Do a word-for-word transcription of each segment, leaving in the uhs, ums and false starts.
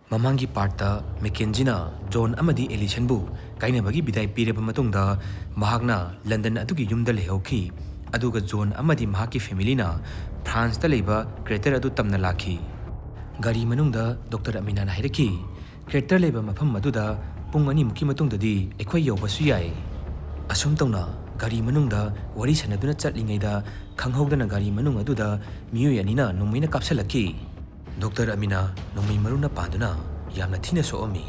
ꯃꯃꯥꯡꯒꯤ ꯄꯥꯔꯠꯇ ꯃꯦꯀꯦꯟꯖꯤꯅ ꯖꯣꯟ ꯑꯃꯗꯤ ꯑꯦꯂꯤꯁꯟꯕꯨ ꯀꯥꯏꯅꯕꯒꯤ ꯕꯤꯗꯥꯏ ꯄꯤꯔꯕ ꯃꯇꯨꯡꯗ, ꯃꯍꯥꯛꯅ ꯂꯟꯗꯟ ꯑꯗꯨꯒꯤ ꯌꯨꯝꯗ ꯂꯩꯍꯧꯈꯤ, ꯑꯗꯨꯒ ꯖꯣꯟ ꯑꯃꯗꯤ ꯃꯍꯥꯛꯀꯤ ꯐꯦꯃꯤꯂꯤꯅ ꯐ꯭ꯔꯥꯟꯁꯇ ꯂꯩꯕ ꯀ꯭ꯔꯦꯇꯔ ꯑꯗꯨ ꯇꯝꯅ ꯂꯥꯛꯈꯤ꯫ ꯒꯥꯔꯤ ꯃꯅꯨꯡꯗ ꯗꯣꯛꯇꯔ ꯑꯃꯤꯅꯥꯅ ꯍꯥꯏꯔꯛꯈꯤ, "ꯀ꯭ꯔꯦꯇꯔ ꯂꯩꯕ ꯃꯐꯝ ꯑꯗꯨꯗ ꯄꯨꯡ ꯑꯅꯤꯃꯨꯛꯀꯤ ꯃꯇꯨꯡꯗꯗꯤ ꯑꯩꯈꯣꯏ ꯌꯧꯕꯁꯨ ꯌꯥꯏ꯫" ꯑꯁꯨꯝ ꯇꯧꯅ ꯒꯥꯔꯤ ꯃꯅꯨꯡꯗ ꯋꯥꯔꯤ ꯁꯥꯟꯅꯗꯨꯅ ꯆꯠꯂꯤꯉꯩꯗ, ꯈꯪꯍꯧꯗꯅ ꯒꯥꯔꯤ ꯃꯅꯨꯡ ꯑꯗꯨꯗ ꯃꯤꯑꯣꯏ ꯑꯅꯤꯅ ꯅꯣꯡꯃꯩꯅ ꯀꯥꯞꯁꯤꯜꯂꯛꯈꯤ꯫ ꯗꯣꯛꯇꯔ ꯑꯃꯤꯅꯥ ꯅꯣꯡꯃꯩ ꯃꯔꯨꯅ ꯄꯥꯟꯗꯨꯅ ꯌꯥꯝꯅ ꯊꯤꯅ ꯁꯣꯛꯑꯝꯃꯤ꯫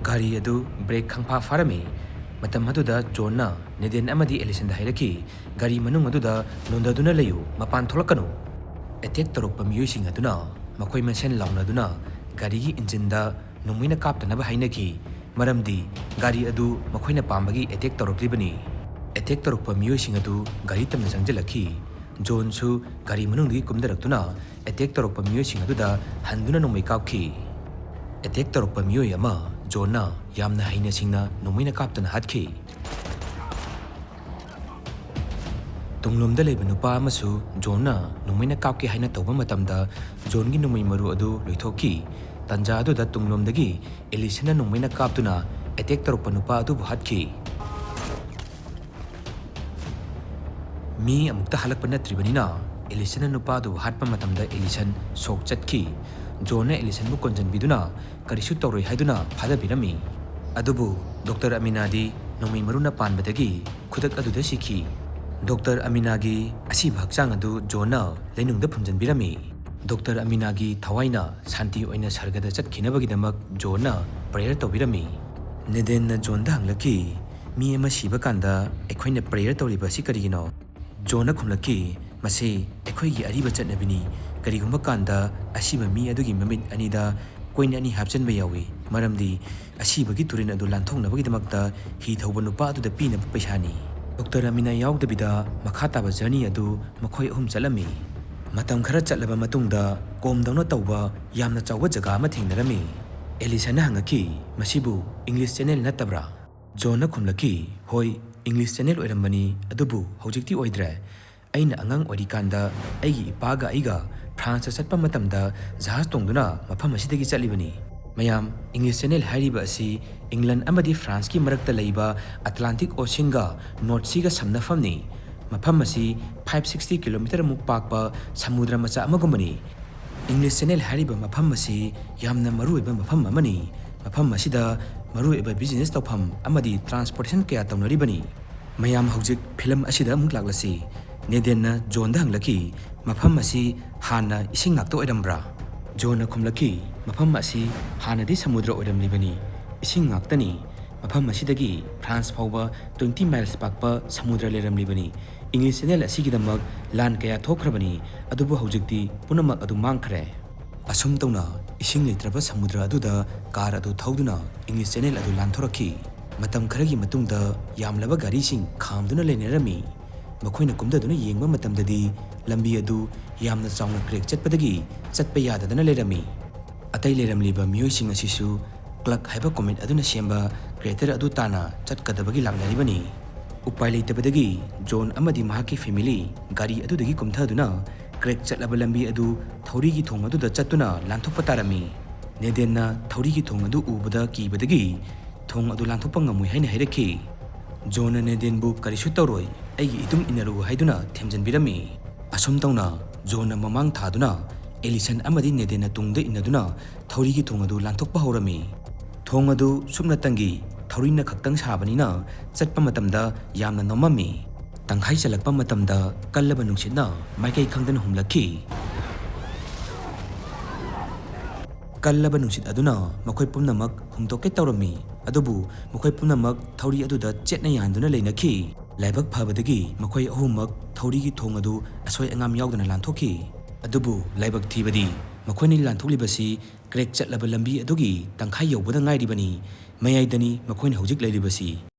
ꯒꯥꯔꯤ ꯑꯗꯨ ꯕ꯭ꯔꯦꯛ ꯈꯪꯐꯥ ꯐꯥꯔꯝꯃꯤ꯫ ꯃꯇꯝ ꯑꯗꯨꯗ ꯖꯣꯟꯅ ꯅꯦꯗꯦꯟ ꯑꯃꯗꯤ ꯑꯦꯂꯤꯁꯟꯗ ꯍꯥꯏꯔꯛꯈꯤ, "ꯒꯥꯔꯤ ꯃꯅꯨꯡ ꯑꯗꯨꯗ ꯅꯣꯟꯊꯗꯨꯅ ꯂꯩꯌꯨ, ꯃꯄꯥꯟ ꯊꯣꯛꯂꯛꯀꯅꯨ꯫" ꯑꯦꯇꯦꯛ ꯇꯧꯔꯛꯄ ꯃꯤꯑꯣꯏꯁꯤꯡ ꯑꯗꯨꯅ ꯃꯈꯣꯏ ꯃꯁꯦꯟ ꯂꯥꯎꯅꯗꯨꯅ ꯒꯥꯔꯤꯒꯤ ꯏꯟꯖꯤꯟꯗ ꯅꯣꯡꯃꯩꯅ ꯀꯥꯞꯇꯅꯕ ꯍꯥꯏꯅꯈꯤ, ꯃꯔꯝꯗꯤ ꯒꯥꯔꯤ ꯑꯗꯨ ꯃꯈꯣꯏꯅ ꯄꯥꯝꯕꯒꯤ ꯑꯦꯇꯦꯛ ꯇꯧꯔꯛꯂꯤꯕꯅꯤ꯫ ꯑꯦꯇꯦꯛ ꯇꯧꯔꯛꯄ ꯃꯤꯑꯣꯏꯁꯤꯡ ꯑꯗꯨ ꯒꯥꯔꯤ ꯇꯝꯅ ꯆꯪꯁꯤꯜꯂꯛꯈꯤ꯫ ꯖꯣꯟꯁꯨ ꯒꯥꯔꯤ ꯃꯅꯨꯡꯗꯒꯤ ꯀꯨꯝꯊꯔꯛꯇꯨꯅ ꯑꯦꯇꯦꯛ ꯇꯧꯔꯛꯄ ꯃꯤꯑꯣꯏꯁꯤꯡ ꯑꯗꯨꯗ ꯍꯟꯗꯨꯅ ꯅꯣꯡꯃꯩ ꯀꯥꯞꯈꯤ꯫ ꯑꯦꯇꯦꯛ ꯇꯧꯔꯛꯄ ꯃꯤꯑꯣꯏ ꯑꯃ ꯖꯣꯟꯅ ꯌꯥꯝꯅ ꯍꯩꯅ ꯁꯤꯡꯅ ꯅꯣꯡꯃꯩꯅ ꯀꯥꯞꯇꯨꯅ ꯍꯥꯠꯈꯤ꯫ ꯇꯨꯡꯂꯣꯝꯗ ꯂꯩꯕ ꯅꯨꯄꯥ ꯑꯃꯁꯨ ꯖꯣꯟꯅ ꯅꯣꯡꯃꯩꯅ ꯀꯥꯞꯀꯦ ꯍꯥꯏꯅ ꯇꯧꯕ ꯃꯇꯝꯗ, ꯖꯣꯟꯒꯤ ꯅꯣꯡꯃꯩ ꯃꯔꯨ ꯑꯗꯨ ꯂꯣꯏꯊꯣꯛꯈꯤ꯫ ꯇꯥꯟꯖꯥ ꯑꯗꯨꯗ ꯇꯨꯡꯂꯣꯝꯗꯒꯤ ꯑꯦꯂꯤꯁꯟꯅ ꯅꯣꯡꯃꯩꯅ ꯀꯥꯞꯇꯨꯅ ꯑꯦꯇꯦꯛ ꯇꯧꯔꯛꯄ ꯅꯨꯄꯥ ꯑꯗꯨꯕꯨ ꯍꯥꯠꯈꯤ꯫ ꯃꯤ ꯑꯃꯨꯛꯇ ꯍꯜꯂꯛꯄ ꯅꯠꯇ꯭ꯔꯤꯕꯅꯤꯅ, ꯑꯦꯂꯤꯁꯟꯅ ꯅꯨꯄꯥ ꯑꯗꯨꯕꯨ ꯍꯥꯠꯄ ꯃꯇꯝꯗ ꯑꯦꯂꯤꯁꯟ ꯁꯣꯛ ꯆꯠꯈꯤ꯫ ꯖꯣꯟꯅ ꯑꯦꯂꯤꯁꯟꯕꯨ ꯀꯣꯟꯁꯤꯟꯕꯤꯗꯨꯅ ꯀꯔꯤꯁꯨ ꯇꯧꯔꯣꯏ ꯍꯥꯏꯗꯨꯅ ꯊꯥꯗꯕꯤꯔꯝꯃꯤ꯫ ꯑꯗꯨꯕꯨ ꯗꯣꯛꯇꯔ ꯑꯃꯤꯅꯥꯗꯤ ꯅꯣꯡꯃꯩ ꯃꯔꯨꯅ ꯄꯥꯟꯕꯗꯒꯤ ꯈꯨꯗꯛ ꯑꯗꯨꯗ ꯁꯤꯈꯤ꯫ ꯗꯣꯛꯇꯔ ꯑꯃꯤꯅꯥꯒꯤ ꯑꯁꯤꯕ ꯍꯛꯆꯥꯡ ꯑꯗꯨ ꯖꯣꯟꯅ ꯂꯩꯅꯨꯡꯗ ꯐꯨꯝꯖꯤꯟꯕꯤꯔꯝꯃꯤ꯫ ꯗꯣꯛꯇꯔ ꯑꯃꯤꯅꯥꯒꯤ ꯊꯋꯥꯏꯅ ꯁꯥꯟꯇꯤ ꯑꯣꯏꯅ ꯁꯔꯒꯗ ꯆꯠꯈꯤꯅꯕꯒꯤꯗꯃꯛ ꯖꯣꯟꯅ ꯄ꯭ꯔꯦꯌꯔ ꯇꯧꯕꯤꯔꯝꯃꯤ꯫ ꯅꯦꯗꯦꯟꯅ ꯖꯣꯟꯗ ꯍꯪꯂꯛꯈꯤ, "ꯃꯤ ꯑꯃ ꯁꯤꯕ ꯀꯥꯟꯗ ꯑꯩꯈꯣꯏꯅ ꯄ꯭ꯔꯦꯌꯔ ꯇꯧꯔꯤꯕ ꯑꯁꯤ ꯀꯔꯤꯒꯤꯅꯣ?" ꯖꯣꯟꯅ ꯈꯨꯝꯂꯛꯈꯤ, "ꯃꯁꯤ ꯑꯩꯈꯣꯏꯒꯤ ꯑꯔꯤꯕ ꯆꯠꯅꯕꯤꯅꯤ꯫ ꯀꯔꯤꯒꯨꯝꯕ ꯀꯥꯟꯗ ꯑꯁꯤꯕ ꯃꯤ ꯑꯗꯨꯒꯤ ꯃꯃꯤꯠ ꯑꯅꯤꯗ ꯀꯣꯏꯟ ꯑꯅꯤ ꯍꯥꯞꯆꯤꯟꯕ ꯌꯥꯎꯏ, ꯃꯔꯝꯗꯤ ꯑꯁꯤꯕꯒꯤ ꯇꯨꯔꯦꯜ ꯑꯗꯨ ꯂꯥꯟꯊꯣꯛꯅꯕꯒꯤꯗꯃꯛꯇ ꯍꯤ ꯊꯧꯕ ꯅꯨꯄꯥ ꯑꯗꯨꯗ ꯄꯤꯅꯕ ꯄꯩꯁꯥꯅꯤ꯫" ꯗꯣꯛꯇꯔ ꯑꯃꯤꯅꯥ ꯌꯥꯎꯗꯕꯤꯗ ꯃꯈꯥ ꯇꯥꯕ ꯖꯔꯅꯤ ꯑꯗꯨ ꯃꯈꯣꯏ ꯑꯍꯨꯝ ꯆꯠꯂꯝꯃꯤ꯫ ꯃꯇꯝ ꯈꯔ ꯆꯠꯂꯕ ꯃꯇꯨꯡꯗ, ꯀꯣꯝꯗꯧꯅ ꯇꯧꯕ ꯌꯥꯝꯅ ꯆꯥꯎꯕ ꯖꯒꯥ ꯑꯃ ꯊꯦꯡꯅꯔꯝꯃꯤ꯫ ꯑꯦꯂꯤꯁꯟꯅ ꯍꯪꯉꯛꯈꯤ, "ꯃꯁꯤꯕꯨ ꯏꯪꯂꯤꯁ ꯆꯦꯅꯦꯜ ꯅꯠꯇꯕ꯭ꯔꯥ?" ꯖꯣꯟꯅ ꯈꯨꯝꯂꯛꯈꯤ, "ꯍꯣꯏ, ꯏꯪꯂꯤꯁ ꯆꯦꯅꯦꯜ ꯑꯣꯏꯔꯝꯕꯅꯤ, ꯑꯗꯨꯕꯨ ꯍꯧꯖꯤꯛꯇꯤ ꯑꯣꯏꯗ꯭ꯔꯦ꯫ ꯑꯩꯅ ꯑꯉꯥꯡ ꯑꯣꯏꯔꯤꯀꯥꯟꯗ ꯑꯩꯒꯤ ꯏꯄꯥꯒ ꯑꯩꯒ ꯐ꯭ꯔꯥꯟꯁꯇ ꯆꯠꯄ ꯃꯇꯝꯗ ꯖꯍꯥꯖ ꯇꯣꯡꯗꯨꯅ ꯃꯐꯝ ꯑꯁꯤꯗꯒꯤ ꯆꯠꯂꯤꯕꯅꯤ꯫ ꯃꯌꯥꯝ, ꯏꯪꯂꯤꯁ ꯆꯦꯅꯦꯜ ꯍꯥꯏꯔꯤꯕ ꯑꯁꯤ ꯏꯪꯂꯟ ꯑꯃꯗꯤ ꯐ꯭ꯔꯥꯟꯁꯀꯤ ꯃꯔꯛꯇ ꯂꯩꯕ ꯑꯇꯂꯥꯟꯇꯤꯛ ꯑꯣꯁꯤꯟꯒ ꯅꯣꯔꯠ ꯁꯤꯒ ꯁꯝꯅꯐꯝꯅꯤ꯫ ꯃꯐꯝ ꯑꯁꯤ ꯐꯥꯏꯚ ꯁꯤꯛꯁꯇꯤ ꯀꯤꯂꯣꯃꯤꯇꯔ ꯃꯨꯛ ꯄꯥꯛꯄ ꯁꯃꯨꯗ꯭ꯔ ꯃꯆꯥ ꯑꯃꯒꯨꯝꯕꯅꯤ꯫ ꯏꯪꯂꯤꯁ ꯆꯦꯅꯦꯜ ꯍꯥꯏꯔꯤꯕ ꯃꯐꯝ ꯑꯁꯤ ꯌꯥꯝꯅ ꯃꯔꯨꯑꯣꯏꯕ ꯃꯐꯝ ꯑꯃꯅꯤ꯫ ꯃꯐꯝ ꯑꯁꯤꯗ ꯃꯔꯨꯑꯣꯏꯕ ꯕꯤꯖꯤꯅꯦꯁ ꯇꯧꯐꯝ ꯑꯃꯗꯤ ꯇ꯭ꯔꯥꯟꯁꯄꯣꯔꯇꯦꯁꯟ ꯀꯌꯥ ꯇꯧꯅꯔꯤꯕꯅꯤ꯫ ꯃꯌꯥꯝ, ꯍꯧꯖꯤꯛ ꯐꯤꯂꯝ ꯑꯁꯤꯗ ꯑꯃꯨꯛ ꯂꯥꯛꯂꯁꯤ꯫ ꯅꯦꯗꯦꯟꯅ ꯖꯣꯟꯗ ꯍꯪꯂꯛꯈꯤ, "ꯃꯐꯝ ꯑꯁꯤ ꯍꯥꯟꯅ ꯏꯁꯤꯡ ꯉꯥꯛꯇ ꯑꯣꯏꯔꯝꯕ꯭ꯔꯥ?" ꯖꯣꯟꯅ ꯈꯨꯝꯂꯛꯈꯤ, "ꯃꯐꯝ ꯑꯁꯤ ꯍꯥꯟꯅꯗꯤ ꯁꯃꯨꯗ꯭ꯔ ꯑꯣꯏꯔꯝꯂꯤꯕꯅꯤ, ꯏꯁꯤꯡ ꯉꯥꯛꯇꯅꯤ꯫ ꯃꯐꯝ ꯑꯁꯤꯗꯒꯤ ꯐ꯭ꯔꯥꯟꯁ ꯐꯥꯎꯕ twenty miles ꯄꯥꯛꯄ ꯁꯃꯨꯗ꯭ꯔ ꯂꯩꯔꯝꯂꯤꯕꯅꯤ꯫ ꯏꯪꯂꯤꯁ ꯆꯦꯅꯦꯜ ꯑꯁꯤꯒꯤꯗꯃꯛ ꯂꯥꯟ ꯀꯌꯥ ꯊꯣꯛꯈ꯭ꯔꯕꯅꯤ, ꯑꯗꯨꯕꯨ ꯍꯧꯖꯤꯛꯇꯤ ꯄꯨꯝꯅꯃꯛ ꯑꯗꯨ ꯃꯥꯡꯈ꯭ꯔꯦ꯫" ꯑꯁꯨꯝ ꯇꯧꯅ ꯏꯁꯤꯡ ꯂꯩꯇ꯭ꯔꯕ ꯁꯃꯨꯗ꯭ꯔ ꯑꯗꯨꯗ ꯀꯥꯔ ꯑꯗꯨ ꯊꯧꯗꯨꯅ ꯏꯪꯂꯤꯁ ꯆꯦꯅꯦꯜ ꯑꯗꯨ ꯂꯥꯟꯊꯣꯔꯛꯈꯤ꯫ ꯃꯇꯝ ꯈꯔꯒꯤ ꯃꯇꯨꯡꯗ ꯌꯥꯝꯂꯕ ꯒꯥꯔꯤꯁꯤꯡ ꯈꯥꯝꯗꯨꯅ ꯂꯩꯅꯔꯝꯃꯤ꯫ ꯃꯈꯣꯏꯅ ꯀꯨꯝꯊꯗꯨꯅ ꯌꯦꯡꯕ ꯃꯇꯝꯗꯗꯤ ꯂꯝꯕꯤ ꯑꯗꯨ ꯌꯥꯝꯅ ꯆꯥꯎꯅ ꯀ꯭ꯔꯦꯛ ꯆꯠꯄꯗꯒꯤ ꯆꯠꯄ ꯌꯥꯗꯗꯅ ꯂꯩꯔꯝꯃꯤ꯫ ꯑꯇꯩ ꯂꯩꯔꯝꯂꯤꯕ ꯃꯤꯑꯣꯏꯁꯤꯡ ꯑꯁꯤꯁꯨ ꯀ꯭ꯂꯛ ꯍꯥꯏꯕ ꯀꯣꯃꯦꯠ ꯑꯗꯨꯅ ꯁꯦꯝꯕ ꯀ꯭ꯔꯦꯇꯔ ꯑꯗꯨ ꯇꯥꯟꯅ ꯆꯠꯀꯗꯕꯒꯤ ꯂꯥꯛꯅꯔꯤꯕꯅꯤ꯫ ꯎꯄꯥꯏ ꯂꯩꯇꯕꯗꯒꯤ ꯖꯣꯟ ꯑꯃꯗꯤ ꯃꯍꯥꯛꯀꯤ ꯐꯦꯃꯤꯂꯤ ꯒꯥꯔꯤ ꯑꯗꯨꯗꯒꯤ ꯀꯨꯝꯊꯗꯨꯅ ꯀ꯭ꯔꯦꯛ ꯆꯠꯂꯕ ꯂꯝꯕꯤ ꯑꯗꯨ ꯊꯧꯔꯤꯒꯤ ꯊꯣꯡ ꯑꯗꯨꯗ ꯆꯠꯇꯨꯅ ꯂꯥꯟꯊꯣꯛꯄ ꯇꯥꯔꯝꯃꯤ꯫ ꯅꯦꯗꯦꯟꯅ ꯊꯧꯔꯤꯒꯤ ꯊꯣꯡ ꯑꯗꯨ ꯎꯕꯗ ꯀꯤꯕꯗꯒꯤ ꯊꯣꯡ ꯑꯗꯨ ꯂꯥꯟꯊꯣꯛꯄ ꯉꯝꯃꯣꯏ ꯍꯥꯏꯅ ꯍꯥꯏꯔꯛꯈꯤ꯫ ꯖꯣꯟꯅ ꯅꯦꯗꯦꯟꯕꯨ "ꯀꯔꯤꯁꯨ ꯇꯧꯔꯣꯏ, ꯑꯩꯒꯤ ꯏꯇꯨꯡ ꯏꯟꯅꯔꯨ" ꯍꯥꯏꯗꯨꯅ ꯊꯦꯝꯖꯤꯟꯕꯤꯔꯝꯃꯤ꯫ ꯑꯁꯨꯝ ꯇꯧꯅ ꯖꯣꯟꯅ ꯃꯃꯥꯡ ꯊꯥꯗꯨꯅ ꯑꯦꯂꯤꯁꯟ ꯑꯃꯗꯤ ꯅꯦꯗꯦꯟꯅ ꯇꯨꯡꯗ ꯏꯟꯅꯗꯨꯅ ꯊꯧꯔꯤꯒꯤ ꯊꯣꯡ ꯑꯗꯨ ꯂꯥꯟꯊꯣꯛꯄ ꯍꯧꯔꯝꯃꯤ꯫ ꯊꯣꯡ ꯑꯗꯨ ꯁꯨꯞꯅꯇꯪꯒꯤ ꯊꯧꯔꯤꯅ ꯈꯛꯇꯪ ꯁꯥꯕꯅꯤꯅ ꯆꯠꯄ ꯃꯇꯝꯗ ꯌꯥꯝꯅ ꯅꯣꯝꯃꯝꯃꯤ꯫ ꯇꯪꯈꯥꯏ ꯆꯜꯂꯛꯄ ꯃꯇꯝꯗ ꯀꯜꯂꯕ ꯅꯨꯡꯁꯤꯠꯅ ꯃꯥꯏꯀꯩ ꯈꯪꯗꯅ ꯍꯨꯝꯂꯛꯈꯤ꯫ ꯀꯜꯂꯕ ꯅꯨꯡꯁꯤꯠ ꯑꯗꯨꯅ ꯃꯈꯣꯏ ꯄꯨꯝꯅꯃꯛ ꯍꯨꯝꯗꯣꯛꯀꯦ ꯇꯧꯔꯝꯃꯤ, ꯑꯗꯨꯕꯨ ꯃꯈꯣꯏ ꯄꯨꯝꯅꯃꯛ ꯊꯧꯔꯤ ꯑꯗꯨꯗ ꯆꯦꯠꯅ ꯌꯥꯟꯗꯨꯅ ꯂꯩꯅꯈꯤ꯫ ꯂꯥꯏꯕꯛ ꯐꯕꯗꯒꯤ ꯃꯈꯣꯏ ꯑꯍꯨꯝꯃꯛ ꯊꯧꯔꯤꯒꯤ ꯊꯣꯡ ꯑꯗꯨ ꯑꯁꯣꯏ ꯑꯉꯥꯝ ꯌꯥꯎꯗꯅ ꯂꯥꯟꯊꯣꯛꯈꯤ꯫ ꯑꯗꯨꯕꯨ ꯂꯥꯏꯕꯛ ꯊꯤꯕꯗꯤ ꯃꯈꯣꯏꯅ ꯂꯥꯟꯊꯣꯛꯂꯤꯕꯁꯤ ꯀ꯭ꯔꯦꯛ ꯆꯠꯂꯕ ꯂꯝꯕꯤ ꯑꯗꯨꯒꯤ ꯇꯪꯈꯥꯏ ꯌꯧꯕꯗ ꯉꯥꯏꯔꯤꯕꯅꯤ꯫ ꯃꯌꯥꯏꯗꯅꯤ ꯃꯈꯣꯏꯅ ꯍꯧꯖꯤꯛ ꯂꯩꯔꯤꯕꯁꯤ꯫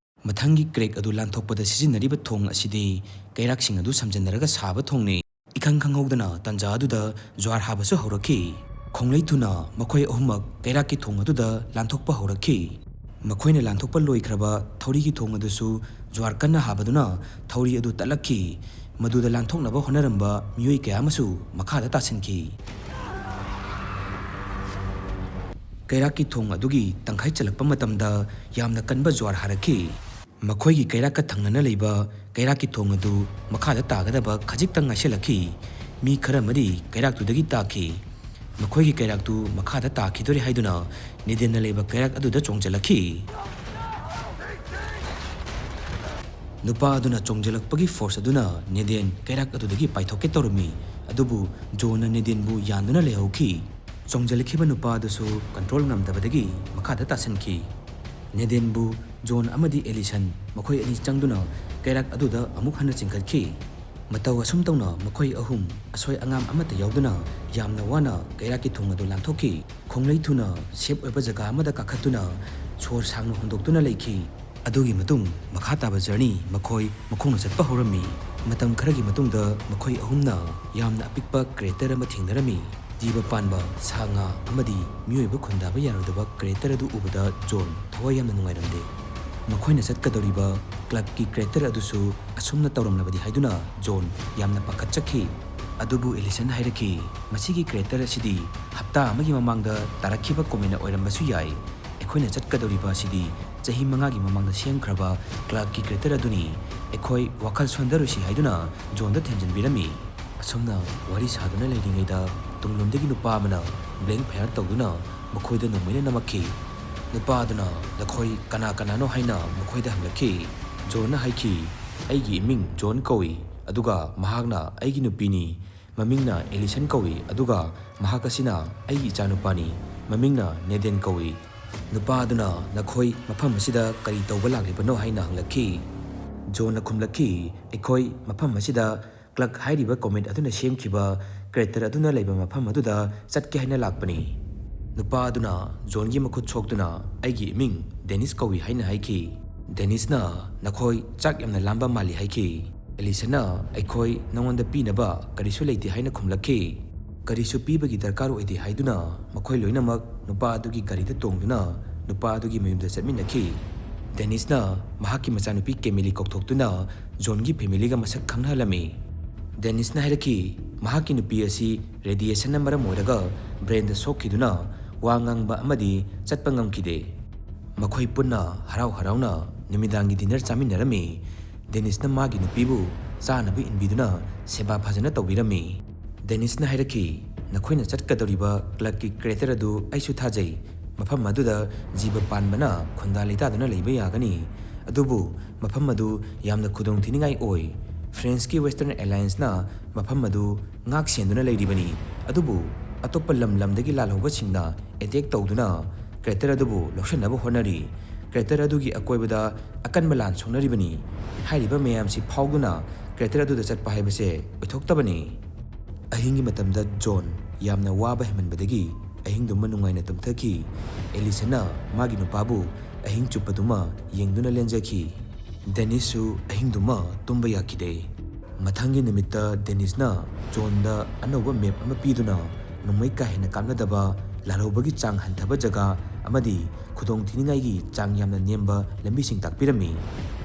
ꯃꯊꯪꯒꯤ ꯀ꯭ꯔꯦꯛ ꯑꯗꯨ ꯂꯥꯟꯊꯣꯛꯄꯗ ꯁꯤꯖꯤꯟꯅꯔꯤꯕ ꯊꯣꯡ ꯑꯁꯤꯗꯤ ꯀꯩꯔꯥꯛꯁꯤꯡ ꯑꯗꯨ ꯁꯝꯖꯤꯟꯅꯔꯒ ꯁꯥꯕ ꯊꯣꯡꯅꯤ꯫ ꯏꯈꯪ ꯈꯪꯍꯧꯗꯅ ꯇꯟꯖꯥ ꯑꯗꯨꯗ ꯖ꯭ꯋꯥꯔ ꯍꯥꯕꯁꯨ ꯍꯧꯔꯛꯈꯤ꯫ ꯈꯣꯡꯂꯩ ꯊꯨꯅ ꯃꯈꯣꯏ ꯑꯍꯨꯝꯃꯛ ꯀꯩꯔꯥꯛꯀꯤ ꯊꯣꯡ ꯑꯗꯨꯗ ꯂꯥꯟꯊꯣꯛꯄ ꯍꯧꯔꯛꯈꯤ꯫ ꯃꯈꯣꯏꯅ ꯂꯥꯟꯊꯣꯛꯄ ꯂꯣꯏꯈ꯭ꯔꯕ ꯊꯧꯔꯤꯒꯤ ꯊꯣꯡ ꯑꯗꯨꯁꯨ ꯖ꯭ꯋꯥꯔ ꯀꯟꯅ ꯍꯥꯕꯗꯨꯅ ꯊꯧꯔꯤ ꯑꯗꯨ ꯇꯠꯂꯛꯈꯤ꯫ ꯃꯗꯨꯗ ꯂꯥꯟꯊꯣꯛꯅꯕ ꯍꯣꯠꯅꯔꯝꯕ ꯃꯤꯑꯣꯏ ꯀꯌꯥ ꯑꯃꯁꯨ ꯃꯈꯥꯗ ꯇꯥꯁꯤꯟꯈꯤ꯫ ꯀꯩꯔꯥꯛꯀꯤ ꯊꯣꯡ ꯑꯗꯨꯒꯤ ꯇꯪꯈꯥꯏ ꯆꯜꯂꯛꯄ ꯃꯇꯝꯗ ꯌꯥꯝꯅ ꯀꯟꯕ ꯖ꯭ꯋꯥꯔ ꯍꯥꯔꯛꯈꯤ꯫ ꯃꯈꯣꯏꯒꯤ ꯀꯩꯔꯥꯛꯀ ꯊꯪꯅꯅ ꯂꯩꯕ ꯀꯩꯔꯥꯛꯀꯤ ꯊꯣꯡ ꯑꯗꯨ ꯃꯈꯥꯗ ꯇꯥꯒꯗꯕ ꯈꯖꯤꯛꯇꯪ ꯉꯥꯏꯁꯤꯜꯂꯛꯈꯤ꯫ ꯃꯤ ꯈꯔ ꯑꯃꯗꯤ ꯀꯩꯔꯥꯛꯇꯨꯗꯒꯤ ꯇꯥꯈꯤ꯫ ꯃꯈꯣꯏꯒꯤ ꯀꯩꯔꯥꯛꯇꯨ ꯃꯈꯥꯗ ꯇꯥꯈꯤꯗꯣꯔꯦ ꯍꯥꯏꯗꯨꯅ ꯅꯦꯗꯦꯟꯅ ꯂꯩꯕ ꯀꯩꯔꯥꯛ ꯑꯗꯨꯗ ꯆꯣꯡꯖꯜꯂꯛꯈꯤ꯫ ꯅꯨꯄꯥ ꯑꯗꯨꯅ ꯆꯣꯡꯖꯜꯂꯛꯄꯒꯤ ꯐꯣꯔꯁ ꯑꯗꯨꯅ ꯅꯦꯗꯦꯟ ꯀꯩꯔꯥꯛ ꯑꯗꯨꯗꯒꯤ ꯄꯥꯏꯊꯣꯛꯀꯦ ꯇꯧꯔꯝꯃꯤ, ꯑꯗꯨꯕꯨ ꯖꯣꯟꯅ ꯅꯦꯗꯦꯟꯕꯨ ꯌꯥꯟꯗꯨꯅ ꯂꯩꯍꯧꯈꯤ꯫ ꯆꯣꯡꯖꯜꯂꯛꯈꯤꯕ ꯅꯨꯄꯥ ꯑꯗꯨꯁꯨ ꯀꯟꯇ꯭ꯔꯣꯜ ꯉꯝꯗꯕꯗꯒꯤ ꯃꯈꯥꯗ ꯇꯥꯁꯟꯈꯤ꯫ ꯅꯦꯗꯦꯟꯕꯨ ꯖꯣꯟ ꯑꯃꯗꯤ ꯑꯦꯂꯤꯁꯟ ꯃꯈꯣꯏ ꯑꯅꯤ ꯆꯪꯗꯨꯅ ꯀꯩꯔꯥꯛ ꯑꯗꯨꯗ ꯑꯃꯨꯛ ꯍꯟꯅ ꯆꯤꯡꯈꯠꯈꯤ꯫ ꯃꯇꯧ ꯑꯁꯨꯝ ꯇꯧꯅ ꯃꯈꯣꯏ ꯑꯍꯨꯝ ꯑꯁꯣꯏ ꯑꯉꯥꯝ ꯑꯃꯠꯇ ꯌꯥꯎꯗꯅ ꯌꯥꯝꯅ ꯋꯥꯅ ꯀꯩꯔꯥꯛꯀꯤ ꯊꯣꯡ ꯑꯗꯨ ꯂꯥꯟꯊꯣꯛꯈꯤ꯫ ꯈꯣꯡꯂꯩ ꯊꯨꯅ ꯁꯦꯐ ꯑꯣꯏꯕ ꯖꯒꯥ ꯑꯃꯗ ꯀꯥꯈꯠꯇꯨꯅ ꯁꯣꯔ ꯁꯥꯡꯅ ꯍꯣꯟꯗꯣꯛꯇꯨꯅ ꯂꯩꯈꯤ꯫ ꯑꯗꯨꯒꯤ ꯃꯇꯨꯡ ꯃꯈꯥ ꯇꯥꯕ ꯖꯔꯅꯤ ꯃꯈꯣꯏ ꯃꯈꯣꯡꯅ ꯆꯠꯄ ꯍꯧꯔꯝꯃꯤ꯫ ꯃꯇꯝ ꯈꯔꯒꯤ ꯃꯇꯨꯡꯗ ꯃꯈꯣꯏ ꯑꯍꯨꯝꯅ ꯌꯥꯝꯅ ꯑꯄꯤꯛꯄ ꯀ꯭ꯔꯦꯇꯔ ꯑꯃ ꯊꯦꯡꯅꯔꯝꯃꯤ꯫ ꯖꯤꯕ ꯄꯥꯟꯕ, ꯁꯥ ꯉꯥ ꯑꯃꯗꯤ ꯃꯤꯑꯣꯏꯕ ꯈꯨꯟꯗꯥꯕ ꯌꯥꯔꯣꯏꯗꯕ ꯀ꯭ꯔꯦꯇꯔ ꯑꯗꯨ ꯎꯕꯗ ꯖꯣꯟ ꯊꯋꯥꯏ ꯌꯥꯝꯅ ꯅꯨꯡꯉꯥꯏꯔꯝꯗꯦ꯫ ꯃꯈꯣꯏꯅ ꯆꯠꯀꯗꯧꯔꯤꯕ ꯀ꯭ꯂꯕꯀꯤ ꯀ꯭ꯔꯦꯇꯔ ꯑꯗꯨꯁꯨ ꯑꯁꯨꯝꯅ ꯇꯧꯔꯝꯂꯕꯗꯤ ꯍꯥꯏꯗꯨꯅ ꯖꯣꯟ ꯌꯥꯝꯅ ꯄꯥꯈꯠꯆꯈꯤ꯫ ꯑꯗꯨꯕꯨ ꯑꯦꯂꯤꯁꯟ ꯍꯥꯏꯔꯛꯈꯤ, "ꯃꯁꯤꯒꯤ ꯀ꯭ꯔꯦꯇꯔ ꯑꯁꯤꯗꯤ ꯍꯞꯇꯥ ꯑꯃꯒꯤ ꯃꯃꯥꯡꯗ ꯇꯥꯔꯛꯈꯤꯕ ꯀꯣꯃꯦꯠꯅ ꯑꯣꯏꯔꯝꯕꯁꯨ ꯌꯥꯏ꯫ ꯑꯩꯈꯣꯏꯅ ꯆꯠꯀꯗꯧꯔꯤꯕ ꯑꯁꯤꯗꯤ ꯆꯍꯤ ꯃꯉꯥꯒꯤ ꯃꯃꯥꯡꯗ ꯁꯦꯝꯈ꯭ꯔꯕ ꯀ꯭ꯂꯥꯔꯛꯀꯤ ꯀ꯭ꯔꯦꯇꯔ ꯑꯗꯨꯅꯤ꯫ ꯑꯩꯈꯣꯏ ꯋꯥꯈꯜ ꯁꯣꯟꯊꯔꯣꯏꯁꯤ" ꯍꯥꯏꯗꯨꯅ ꯖꯣꯟꯗ ꯊꯦꯝꯖꯤꯟꯕꯤꯔꯝꯃꯤ꯫ ꯑꯁꯨꯝꯅ ꯋꯥꯔꯤ ꯁꯥꯗꯨꯅ ꯂꯩꯔꯤꯉꯩꯗ ꯇꯨꯡꯂꯣꯝꯗꯒꯤ ꯅꯨꯄꯥ ꯑꯃꯅ ꯕ꯭ꯂꯦꯡ ꯐꯥꯌꯔ ꯇꯧꯗꯨꯅ ꯃꯈꯣꯏꯗ ꯅꯣꯡꯃꯩꯅ ꯅꯝꯃꯛꯈꯤ꯫ ꯅꯨꯄꯥ ꯑꯗꯨꯅ "ꯅꯈꯣꯏ ꯀꯅꯥ ꯀꯅꯥꯅꯣ?" ꯍꯥꯏꯅ ꯃꯈꯣꯏꯗ ꯍꯪꯂꯛꯈꯤ꯫ ꯖꯣꯟꯅ ꯍꯥꯏꯈꯤ, "ꯑꯩꯒꯤ ꯏꯃꯤꯡ ꯖꯣꯟ ꯀꯧꯏ, ꯑꯗꯨꯒ ꯃꯍꯥꯛꯅ ꯑꯩꯒꯤ ꯅꯨꯄꯤꯅꯤ꯫ ꯃꯃꯤꯡꯅ ꯑꯦꯂꯤꯁꯟ ꯀꯧꯏ, ꯑꯗꯨꯒ ꯃꯍꯥꯛ ꯑꯁꯤꯅ ꯑꯩꯒꯤ ꯏꯆꯥꯅꯨꯄꯥꯅꯤ꯫ ꯃꯃꯤꯡꯅ ꯅꯦꯗꯦꯟ ꯀꯧꯏ꯫" ꯅꯨꯄꯥ ꯑꯗꯨꯅ "ꯅꯈꯣꯏ ꯃꯐꯝ ꯑꯁꯤꯗ ꯀꯔꯤ ꯇꯧꯕ ꯂꯥꯛꯂꯤꯕꯅꯣ?" ꯍꯥꯏꯅ ꯍꯪꯂꯛꯈꯤ꯫ ꯖꯣꯟꯅ ꯈꯨꯝꯂꯛꯈꯤ, "ꯑꯩꯈꯣꯏ ꯃꯐꯝ ꯑꯁꯤꯗ ꯀ꯭ꯂꯥꯔꯛ ꯍꯥꯏꯔꯤꯕ ꯀꯣꯃꯦꯠ ꯑꯗꯨꯅ ꯁꯦꯝꯈꯤꯕ ꯀ꯭ꯔꯦꯇꯔ ꯑꯗꯨꯅ ꯂꯩꯕ ꯃꯐꯝ ꯑꯗꯨꯗ ꯆꯠꯀꯦ ꯍꯥꯏꯅ ꯂꯥꯛꯄꯅꯤ꯫" ꯅꯨꯄꯥ ꯑꯗꯨꯅ ꯖꯣꯟꯒꯤ ꯃꯈꯨꯠ ꯁꯣꯛꯇꯨꯅ, "ꯑꯩꯒꯤ ꯏꯃꯤꯡ ꯗꯦꯅꯤꯁ ꯀꯧꯏ" ꯍꯥꯏꯅ ꯍꯥꯏꯈꯤ꯫ ꯗꯦꯅꯤꯁꯅ, "ꯅꯈꯣꯏ ꯆꯥꯛ ꯌꯥꯝꯅ ꯂꯥꯝꯕ ꯃꯥꯜꯂꯤ" ꯍꯥꯏꯈꯤ꯫ ꯑꯦꯂꯤꯁꯟꯅ, "ꯑꯩꯈꯣꯏ ꯅꯉꯣꯟꯗ ꯄꯤꯅꯕ ꯀꯔꯤꯁꯨ ꯂꯩꯇꯦ" ꯍꯥꯏꯅ ꯈꯨꯝꯂꯛꯈꯤ꯫ ꯀꯔꯤꯁꯨ ꯄꯤꯕꯒꯤ ꯗꯔꯀꯥꯔ ꯑꯣꯏꯗꯦ ꯍꯥꯏꯗꯨꯅ ꯃꯈꯣꯏ ꯂꯣꯏꯅꯃꯛ ꯅꯨꯄꯥ ꯑꯗꯨꯒꯤ ꯒꯥꯔꯤꯗ ꯇꯣꯡꯗꯨꯅ ꯅꯨꯄꯥ ꯑꯗꯨꯒꯤ ꯃꯌꯨꯝꯗ ꯆꯠꯃꯤꯟꯅꯈꯤ꯫ ꯗꯦꯅꯤꯁꯅ ꯃꯍꯥꯛꯀꯤ ꯃꯆꯥꯅꯨꯄꯤ ꯀꯦꯃꯤꯂꯤ ꯀꯧꯊꯣꯛꯇꯨꯅ ꯖꯣꯟꯒꯤ ꯐꯦꯃꯤꯂꯤꯒ ꯃꯁꯛ ꯈꯪꯅꯍꯜꯂꯝꯃꯤ꯫ ꯗꯦꯅꯤꯁꯅ ꯍꯥꯏꯔꯛꯈꯤ, ꯃꯍꯥꯛꯀꯤ ꯅꯨꯄꯤ ꯑꯁꯤ ꯔꯦꯗꯤꯌꯦꯁꯟꯅ ꯃꯔꯝ ꯑꯣꯏꯔꯒ ꯕ꯭ꯔꯦꯟꯗ ꯁꯣꯛꯈꯤꯗꯨꯅ ꯋꯥ ꯉꯥꯡꯕ ꯑꯃꯗꯤ ꯆꯠꯄ ꯉꯝꯈꯤꯗꯦ꯫ ꯃꯈꯣꯏ ꯄꯨꯟꯅ ꯍꯔꯥꯎ ꯍꯔꯥꯎꯅ ꯅꯨꯃꯤꯗꯥꯡꯒꯤ dinner ꯆꯥꯃꯤꯟꯅꯔꯝꯃꯤ꯫ ꯗꯦꯅꯤꯁꯅ ꯃꯥꯒꯤ ꯅꯨꯄꯤꯕꯨ ꯆꯥꯅꯕ ꯏꯟꯕꯤꯗꯨꯅ ꯁꯦꯕꯥ ꯐꯖꯅ ꯇꯧꯕꯤꯔꯝꯃꯤ꯫ ꯗꯦꯅꯤꯁꯅ ꯍꯥꯏꯔꯛꯈꯤ, "ꯅꯈꯣꯏꯅ ꯆꯠꯀꯗꯧꯔꯤꯕ clubꯀꯤ crater ꯑꯗꯨ ꯑꯩꯁꯨ ꯊꯥꯖꯩ꯫ ꯃꯐꯝ ꯑꯗꯨꯗ ꯖꯤꯕ ꯄꯥꯟꯕꯅ ꯈꯨꯟꯗꯥ ꯂꯩꯇꯥꯗꯨꯅ ꯂꯩꯕ ꯌꯥꯒꯅꯤ꯫ ꯑꯗꯨꯕꯨ ꯃꯐꯝ ꯑꯗꯨ ꯌꯥꯝꯅ ꯈꯨꯗꯣꯡꯊꯤꯅꯤꯡꯉꯥꯏ ꯑꯣꯏ꯫ Franceꯀꯤ Western Allianceꯅ ꯃꯐꯝ ꯑꯗꯨ ꯉꯥꯛ ꯁꯦꯟꯗꯨꯅ ꯂꯩꯔꯤꯕꯅꯤ꯫ ꯑꯗꯨꯕꯨ ꯑꯇꯣꯞꯄ ꯂꯝ ꯂꯝꯗꯒꯤ ꯂꯥꯜꯍꯧꯕꯁꯤꯡꯅ attack ꯇꯧꯗꯨꯅ crater ꯑꯗꯨꯕꯨ ꯂꯧꯁꯤꯟꯅꯕ ꯍꯣꯠꯅꯔꯤ꯫ Crater ꯑꯗꯨꯒꯤ ꯑꯀꯣꯏꯕꯗ ꯑꯀꯟꯕ ꯂꯥꯟ ꯁꯣꯛꯅꯔꯤꯕꯅꯤ꯫ ꯍꯥꯏꯔꯤꯕ ꯃꯌꯥꯝꯁꯤ ꯐꯥꯎꯗꯨꯅ crater ꯑꯗꯨꯗ ꯆꯠꯄ ꯍꯥꯏꯕꯁꯦ ꯑꯣꯏꯊꯣꯛꯇꯕꯅꯤ꯫" ꯑꯍꯤꯡꯒꯤ ꯃꯇꯝꯗ ꯖꯣꯟ ꯌꯥꯝꯅ ꯋꯥꯕ ꯍꯦꯟꯃꯟꯕꯗꯒꯤ ꯑꯍꯤꯡꯗꯨꯃ ꯅꯨꯡꯉꯥꯏꯅ ꯇꯨꯝꯊꯈꯤ꯫ ꯑꯦꯂꯤꯁꯟꯅ ꯃꯥꯒꯤ ꯅꯨꯄꯥꯕꯨ ꯑꯍꯤꯡ ꯆꯨꯞꯄꯗꯨꯃ ꯌꯦꯡꯗꯨꯅ ꯂꯦꯟꯖꯈꯤ꯫ ꯗꯦꯅꯤꯁꯁꯨ ꯑꯍꯤꯡꯗꯨꯃ ꯇꯨꯝꯕ ꯌꯥꯈꯤꯗꯦ꯫ ꯃꯊꯪꯒꯤ ꯅꯨꯃꯤꯠꯇ ꯗꯦꯅꯤꯁꯅ ꯖꯣꯟꯗ ꯑꯅꯧꯕ map ꯑꯃ ꯄꯤꯗꯨꯅ ꯅꯣꯡꯃꯩ ꯀꯥ ꯍꯦꯟꯅ ꯀꯥꯞꯅꯗꯕ ꯂꯥꯜꯍꯧꯕꯒꯤ ꯆꯥꯡ ꯍꯟꯊꯕ ꯖꯒꯥ ꯑꯃꯗꯤ ꯈꯨꯗꯣꯡꯊꯤꯅꯤꯡꯉꯥꯏꯒꯤ ꯆꯥꯡ ꯌꯥꯝꯅ ꯅꯦꯝꯕ ꯂꯝꯕꯤꯁꯤꯡ ꯇꯥꯛꯄꯤꯔꯝꯃꯤ꯫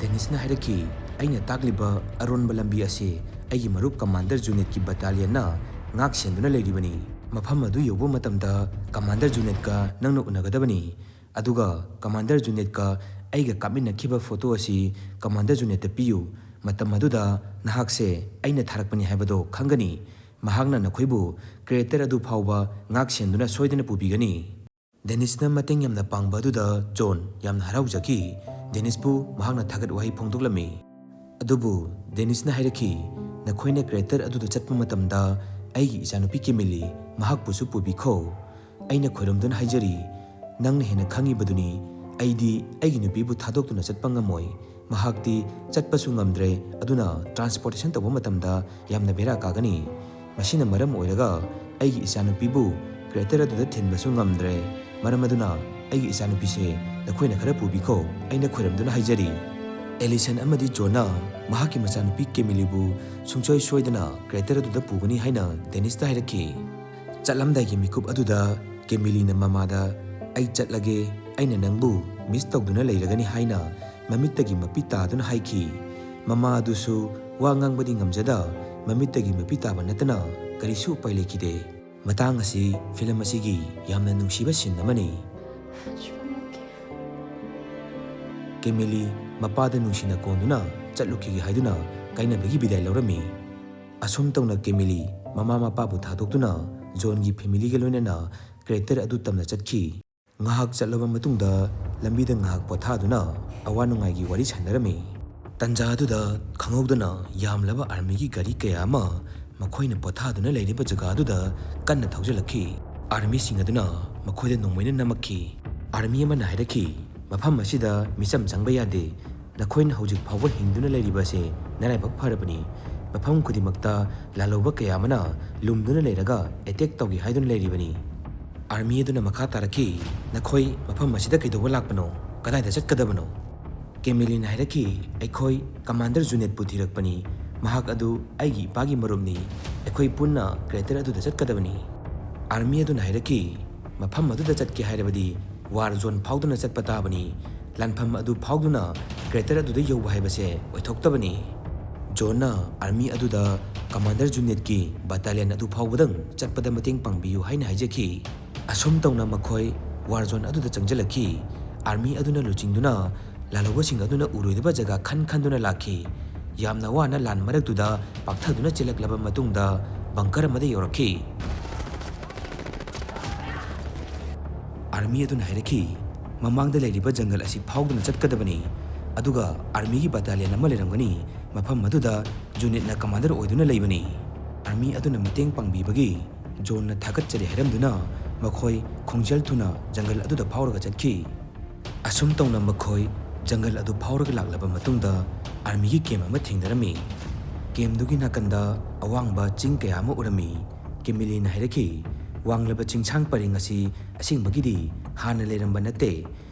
ꯗꯦꯅꯤꯁꯅ ꯍꯥꯏꯔꯛꯈꯤ, "ꯑꯩꯅ ꯇꯥꯛꯂꯤꯕ ꯑꯔꯣꯟꯕ ꯂꯝꯕꯤ ꯑꯁꯤ ꯑꯩꯒꯤ ꯃꯔꯨꯞ ꯀꯃꯥꯟꯗꯔ ꯖꯨꯅꯦꯠꯀꯤ battalionꯅ ꯉꯥꯛ ꯁꯦꯟꯗꯨꯅ ꯂꯩꯔꯤꯕꯅꯤ꯫ ꯃꯐꯝ ꯑꯗꯨ ꯌꯧꯕ ꯃꯇꯝꯗ ꯀꯃꯥꯟꯗꯔ ꯖꯨꯅꯦꯠꯀ ꯅꯪꯅ ꯎꯅꯒꯗꯕꯅꯤ꯫ ꯑꯗꯨꯒ ꯀꯃꯥꯟꯗꯔ ꯖꯨꯅꯦꯠꯀ ꯑꯩꯒ ꯀꯥꯞꯃꯤꯟꯅꯈꯤꯕ photo ꯑꯁꯤ ꯀꯃꯥꯟꯗꯔ ꯖꯨꯅꯦꯠꯇ ꯄꯤꯌꯨ꯫ ꯃꯇꯝ ꯑꯗꯨꯗ ꯅꯍꯥꯛꯁꯦ ꯑꯩꯅ ꯊꯥꯔꯛꯄꯅꯤ ꯍꯥꯏꯕꯗꯣ ꯈꯪꯒꯅꯤ꯫ ꯃꯍꯥꯛꯅ ꯅꯈꯣꯏꯕꯨ crater ꯑꯗꯨ ꯐꯥꯎꯕ ꯉꯥꯛ ꯁꯦꯟꯗꯨꯅ ꯁꯣꯏꯗꯅ ꯄꯨꯕꯤꯒꯅꯤ꯫" ꯗꯦꯅꯤꯁꯅ ꯃꯇꯦꯡ ꯌꯥꯝꯅ ꯄꯥꯡꯕ ꯑꯗꯨꯗ ꯖꯣꯟ ꯌꯥꯝꯅ ꯍꯔꯥꯎꯖꯈꯤ꯫ ꯗꯦꯅꯤꯁꯄꯨ ꯃꯍꯥꯛꯅ ꯊꯥꯒꯠ ꯋꯥꯍꯩ ꯐꯣꯡꯗꯣꯛꯂꯝꯃꯤ꯫ ꯑꯗꯨꯕꯨ ꯗꯦꯅꯤꯁꯅ ꯍꯥꯏꯔꯛꯈꯤ, "ꯅꯈꯣꯏꯅ crater ꯑꯗꯨꯗ ꯆꯠꯄ ꯃꯇꯝꯗ ꯑꯩꯒꯤ ꯏꯆꯥꯅꯨꯄꯤ ꯀꯦꯃꯤꯂꯤ, ꯃꯍꯥꯛꯄꯨꯁꯨ ꯄꯨꯕꯤꯈꯣ꯫ ꯑꯩꯅ ꯈꯣꯏꯔꯝꯗꯨꯅ ꯍꯥꯏꯖꯔꯤ, ꯅꯪꯅ ꯍꯦꯟꯅ ꯈꯪꯉꯤꯕꯗꯨꯅꯤ, ꯑꯩꯗꯤ ꯑꯩꯒꯤ ꯅꯨꯄꯤꯕꯨ ꯊꯥꯗꯣꯛꯇꯨꯅ ꯆꯠꯄ ꯉꯝꯃꯣꯏ꯫ ꯃꯍꯥꯛꯇꯤ ꯆꯠꯄꯁꯨ ꯉꯝꯗ꯭ꯔꯦ, ꯑꯗꯨꯅ transportation ꯇꯧꯕ ꯃꯇꯝꯗ ꯌꯥꯝꯅ ꯕꯦꯔꯥ ꯀꯥꯒꯅꯤ꯫ ꯃꯁꯤꯅ ꯃꯔꯝ ꯑꯣꯏꯔꯒ ꯑꯩꯒꯤ ꯏꯆꯥꯅꯨꯄꯤꯕꯨ crater ꯑꯗꯨꯗ ꯊꯤꯟꯕꯁꯨ ꯉꯝꯗ꯭ꯔꯦ꯫ ꯃꯔꯝ ꯑꯗꯨꯅ ꯑꯩꯒꯤ ꯏꯆꯥꯅꯨꯄꯤꯁꯦ ꯅꯈꯣꯏꯅ ꯈꯔ ꯄꯨꯕꯤꯈꯣ, ꯑꯩꯅ ꯈꯣꯏꯔꯝꯗꯨꯅ ꯍꯥꯏꯖꯔꯤ꯫" ꯑꯦꯂꯤꯁꯟ ꯑꯃꯗꯤ ꯖꯣꯟꯅ ꯃꯍꯥꯛꯀꯤ ꯃꯆꯥꯅꯨꯄꯤ ꯀꯦꯃꯤꯂꯤꯕꯨ ꯁꯨꯡꯁꯣꯏ ꯁꯣꯏꯗꯅ crater ꯑꯗꯨꯗ ꯄꯨꯒꯅꯤ ꯍꯥꯏꯅ ꯗꯦꯅꯤꯁꯇ ꯍꯥꯏꯔꯛꯈꯤ꯫ ꯆꯠꯂꯝꯗꯥꯏꯒꯤ ꯃꯤꯀꯨꯞ ꯑꯗꯨꯗ ꯀꯦꯃꯤꯂꯤꯅ ꯃꯃꯥꯗ, "ꯑꯩ ꯆꯠꯂꯒꯦ, ꯑꯩꯅ ꯅꯪꯕꯨ miss ꯇꯧꯗꯨꯅ ꯂꯩꯔꯒꯅꯤ" ꯍꯥꯏꯅ ꯃꯃꯤꯠꯇꯒꯤ ꯃꯄꯤ ꯇꯥꯗꯨꯅ ꯍꯥꯏꯈꯤ꯫ ꯃꯃꯥ ꯑꯗꯨꯁꯨ ꯋꯥ ꯉꯥꯡꯕꯗꯤ ꯉꯝꯖꯗ ꯃꯃꯤꯠꯇꯒꯤ ꯃꯄꯤ ꯇꯥꯕ ꯅꯠꯇꯅ ꯀꯔꯤꯁꯨ ꯎꯄꯥꯏ ꯂꯩꯈꯤꯗꯦ꯫ ꯃꯇꯥꯡ ꯑꯁꯤ ꯐꯤꯂꯝ ꯑꯁꯤꯒꯤ ꯌꯥꯝꯅ ꯅꯨꯡꯁꯤꯕ ꯁꯤꯟ ꯑꯃꯅꯤ꯫ ꯀꯦꯃꯤꯂꯤ ꯃꯄꯥꯗ ꯅꯨꯡꯁꯤꯅ ꯀꯣꯟꯗꯨꯅ ꯆꯠꯂꯨꯈꯤꯒꯦ ꯍꯥꯏꯗꯨꯅ ꯀꯥꯏꯅꯕꯒꯤ ꯕꯤꯗꯥꯏ ꯂꯧꯔꯝꯃꯤ꯫ ꯑꯁꯨꯝ ꯇꯧꯅ ꯀꯦꯃꯤꯂꯤ ꯃꯃꯥ ꯃꯄꯥꯕꯨ ꯊꯥꯗꯣꯛꯇꯨꯅ ꯖꯣꯟꯒꯤ ꯐꯦꯃꯤꯂꯤꯒ ꯂꯣꯏꯅꯅ ꯀ꯭ꯔꯦꯇꯔ ꯑꯗꯨ ꯇꯝꯅ ꯆꯠꯈꯤ꯫ ꯉꯥꯏꯍꯥꯛ ꯆꯠꯂꯕ ꯃꯇꯨꯡꯗ ꯂꯝꯕꯤꯗ ꯉꯥꯏꯍꯥꯛ ꯄꯣꯊꯥꯗꯨꯅ ꯑꯋꯥ ꯅꯨꯡꯉꯥꯏꯒꯤ ꯋꯥꯔꯤ ꯁꯥꯟꯅꯔꯝꯃꯤ꯫ ꯇꯟꯖꯥ ꯑꯗꯨꯗ ꯈꯪꯍꯧꯗꯅ ꯌꯥꯝꯂꯕ ꯑꯥꯔꯃꯤꯒꯤ ꯒꯥꯔꯤ ꯀꯌꯥ ꯑꯃ ꯃꯈꯣꯏꯅ ꯄꯣꯊꯥꯗꯨꯅ ꯂꯩꯔꯤꯕ ꯖꯒꯥ ꯑꯗꯨꯗ ꯀꯟꯅ ꯊꯧꯖꯤꯜꯂꯛꯈꯤ꯫ ꯑꯥꯔꯃꯤꯁꯤꯡ ꯑꯗꯨꯅ ꯃꯈꯣꯏꯗ ꯅꯣꯡꯃꯩꯅ ꯅꯝꯃꯛꯈꯤ꯫ ꯑꯥꯔꯃꯤ ꯑꯃꯅ ꯍꯥꯏꯔꯛꯈꯤ, "ꯃꯐꯝ ꯑꯁꯤꯗ ꯃꯤꯆꯝ ꯆꯪꯕ ꯌꯥꯗꯦ꯫ ꯅꯈꯣꯏꯅ ꯍꯧꯖꯤꯛ ꯐꯥꯎꯕ ꯍꯤꯡꯗꯨꯅ ꯂꯩꯔꯤꯕ ꯑꯁꯤ ꯅꯔꯥꯏꯕꯛ ꯐꯔꯕꯅꯤ꯫ ꯃꯐꯝ ꯈꯨꯗꯤꯡꯃꯛꯇ ꯂꯥꯜꯍꯧꯕ ꯀꯌꯥ ꯑꯃꯅ ꯂꯨꯝꯗꯨꯅ ꯂꯩꯔꯒ ꯑꯦꯇꯦꯛ ꯇꯧꯒꯦ ꯍꯥꯏꯗꯨꯅ ꯂꯩꯔꯤꯕꯅꯤ꯫" ꯑꯥꯔꯃꯤ ꯑꯗꯨꯅ ꯃꯈꯥ ꯇꯥꯔꯛꯈꯤ, "ꯅꯈꯣꯏ ꯃꯐꯝ ꯑꯁꯤꯗ ꯀꯩꯗꯧꯕ ꯂꯥꯛꯄꯅꯣ? ꯀꯗꯥꯏꯗ ꯆꯠꯀꯗꯕꯅꯣ?" ꯀꯦꯃꯤꯂꯤꯅ ꯍꯥꯏꯔꯛꯈꯤ, "ꯑꯩꯈꯣꯏ ꯀꯃꯥꯟꯗꯔ ꯖꯨꯅꯦꯠꯄꯨ ꯊꯤꯔꯛꯄꯅꯤ꯫ ꯃꯍꯥꯛ ꯑꯗꯨ ꯑꯩꯒꯤ ꯏꯄꯥꯒꯤ ꯃꯔꯨꯞꯅꯤ꯫ ꯑꯩꯈꯣꯏ ꯄꯨꯟꯅ ꯀ꯭ꯔꯦꯇꯔ ꯑꯗꯨꯗ ꯆꯠꯀꯗꯕꯅꯤ꯫" ꯑꯥꯔꯃꯤ ꯑꯗꯨꯅ ꯍꯥꯏꯔꯛꯈꯤ, "ꯃꯐꯝ ꯑꯗꯨꯗ ꯆꯠꯀꯦ ꯍꯥꯏꯔꯕꯗꯤ ꯋꯥꯔ ꯖꯣꯟ ꯐꯥꯎꯗꯨꯅ ꯆꯠꯄ ꯇꯥꯕꯅꯤ꯫ ꯂꯥꯟꯐꯝ ꯑꯗꯨ ꯐꯥꯎꯗꯨꯅ ꯀ꯭ꯔꯦꯇꯔ ꯑꯗꯨꯗ ꯌꯧꯕ ꯍꯥꯏꯕꯁꯦ ꯑꯣꯏꯊꯣꯛꯇꯕꯅꯤ꯫" ꯖꯣꯟꯅ ꯑꯥꯔꯃꯤ ꯑꯗꯨꯗ ꯀꯃꯥꯟꯗꯔ ꯖꯨꯅꯦꯠꯀꯤ ꯕꯇꯥꯂꯤꯌꯟ ꯑꯗꯨ ꯐꯥꯎꯕꯗꯪ ꯆꯠꯄꯗ ꯃꯇꯦꯡ ꯄꯥꯡꯕꯤꯌꯨ ꯍꯥꯏꯅ ꯍꯥꯏꯖꯈꯤ꯫ ꯑꯁꯨꯝ ꯇꯧꯅ ꯃꯈꯣꯏ ꯋꯥꯔ ꯖꯣꯟ ꯑꯗꯨꯗ ꯆꯪꯁꯤꯜꯂꯛꯈꯤ꯫ ꯑꯥꯔꯃꯤ ꯑꯗꯨꯅ ꯂꯨꯆꯤꯡꯗꯨꯅ ꯂꯥꯜꯍꯧꯕꯁꯤꯡ ꯑꯗꯨꯅ ꯎꯔꯣꯏꯗꯕ ꯖꯒꯥ ꯈꯟ ꯈꯟꯗꯨꯅ ꯂꯥꯛꯈꯤ꯫ ꯌꯥꯝꯅ ꯋꯥꯅ ꯂꯥꯟ ꯃꯔꯛꯇꯨꯗ ꯄꯥꯛꯊꯗꯨꯅ ꯆꯦꯜꯂꯛꯂꯕ ꯃꯇꯨꯡꯗ ꯕꯪꯀꯔ ꯑꯃꯗ ꯌꯧꯔꯛꯈꯤ꯫ ꯑꯥꯔꯃꯤ ꯑꯗꯨꯅ ꯍꯥꯏꯔꯛꯈꯤ, "ꯃꯃꯥꯡꯗ ꯂꯩꯔꯤꯕ ꯖꯪꯒꯜ ꯑꯁꯤ ꯐꯥꯎꯗꯨꯅ ꯆꯠꯀꯗꯕꯅꯤ, ꯑꯗꯨꯒ ꯑꯥꯔꯃꯤꯒꯤ ꯕꯇꯥꯂꯤꯌꯟ ꯑꯃ ꯂꯩꯔꯝꯒꯅꯤ꯫ ꯃꯐꯝ ꯑꯗꯨꯗ ꯖꯨꯅꯤꯠꯅ ꯀꯃꯥꯟꯗꯔ ꯑꯣꯏꯗꯨꯅ ꯂꯩꯕꯅꯤ꯫" ꯑꯥꯔꯃꯤ ꯑꯗꯨꯅ ꯃꯇꯦꯡ ꯄꯥꯡꯕꯤꯕꯒꯤ ꯖꯣꯟꯅ ꯊꯥꯒꯠꯆꯔꯤ ꯍꯥꯏꯔꯝꯗꯨꯅ ꯃꯈꯣꯏ ꯈꯣꯡꯖꯦꯜ ꯊꯨꯅ ꯖꯪꯒꯜ ꯑꯗꯨꯗ ꯐꯥꯎꯔꯒ ꯆꯠꯈꯤ꯫ ꯑꯁꯨꯝ ꯇꯧꯅ ꯃꯈꯣꯏ ꯖꯪꯒꯜ ꯑꯗꯨ ꯐꯥꯎꯔꯒ ꯂꯥꯛꯂꯕ ꯃꯇꯨꯡꯗ ꯑꯥꯔꯃꯤꯒꯤ ꯀꯦꯝ ꯑꯃ ꯊꯦꯡꯅꯔꯝꯃꯤ꯫ ꯀꯦꯝꯗꯨꯒꯤ ꯅꯥꯀꯟꯗ ꯑꯋꯥꯡꯕ ꯆꯤꯡ ꯀꯌꯥ ꯑꯃ ꯎꯔꯝꯃꯤ꯫ ꯀꯦꯃꯤꯂꯤꯅ ꯍꯥꯏꯔꯛꯈꯤ, "ꯋꯥꯡꯂꯕ ꯆꯤꯡꯁꯥꯡ ꯄꯔꯦꯡ ꯑꯁꯤ ꯑꯁꯦꯡꯕꯒꯤꯗꯤ ꯍꯥꯟꯅ ꯂꯩꯔꯝꯕ ꯅꯠꯇꯦ꯫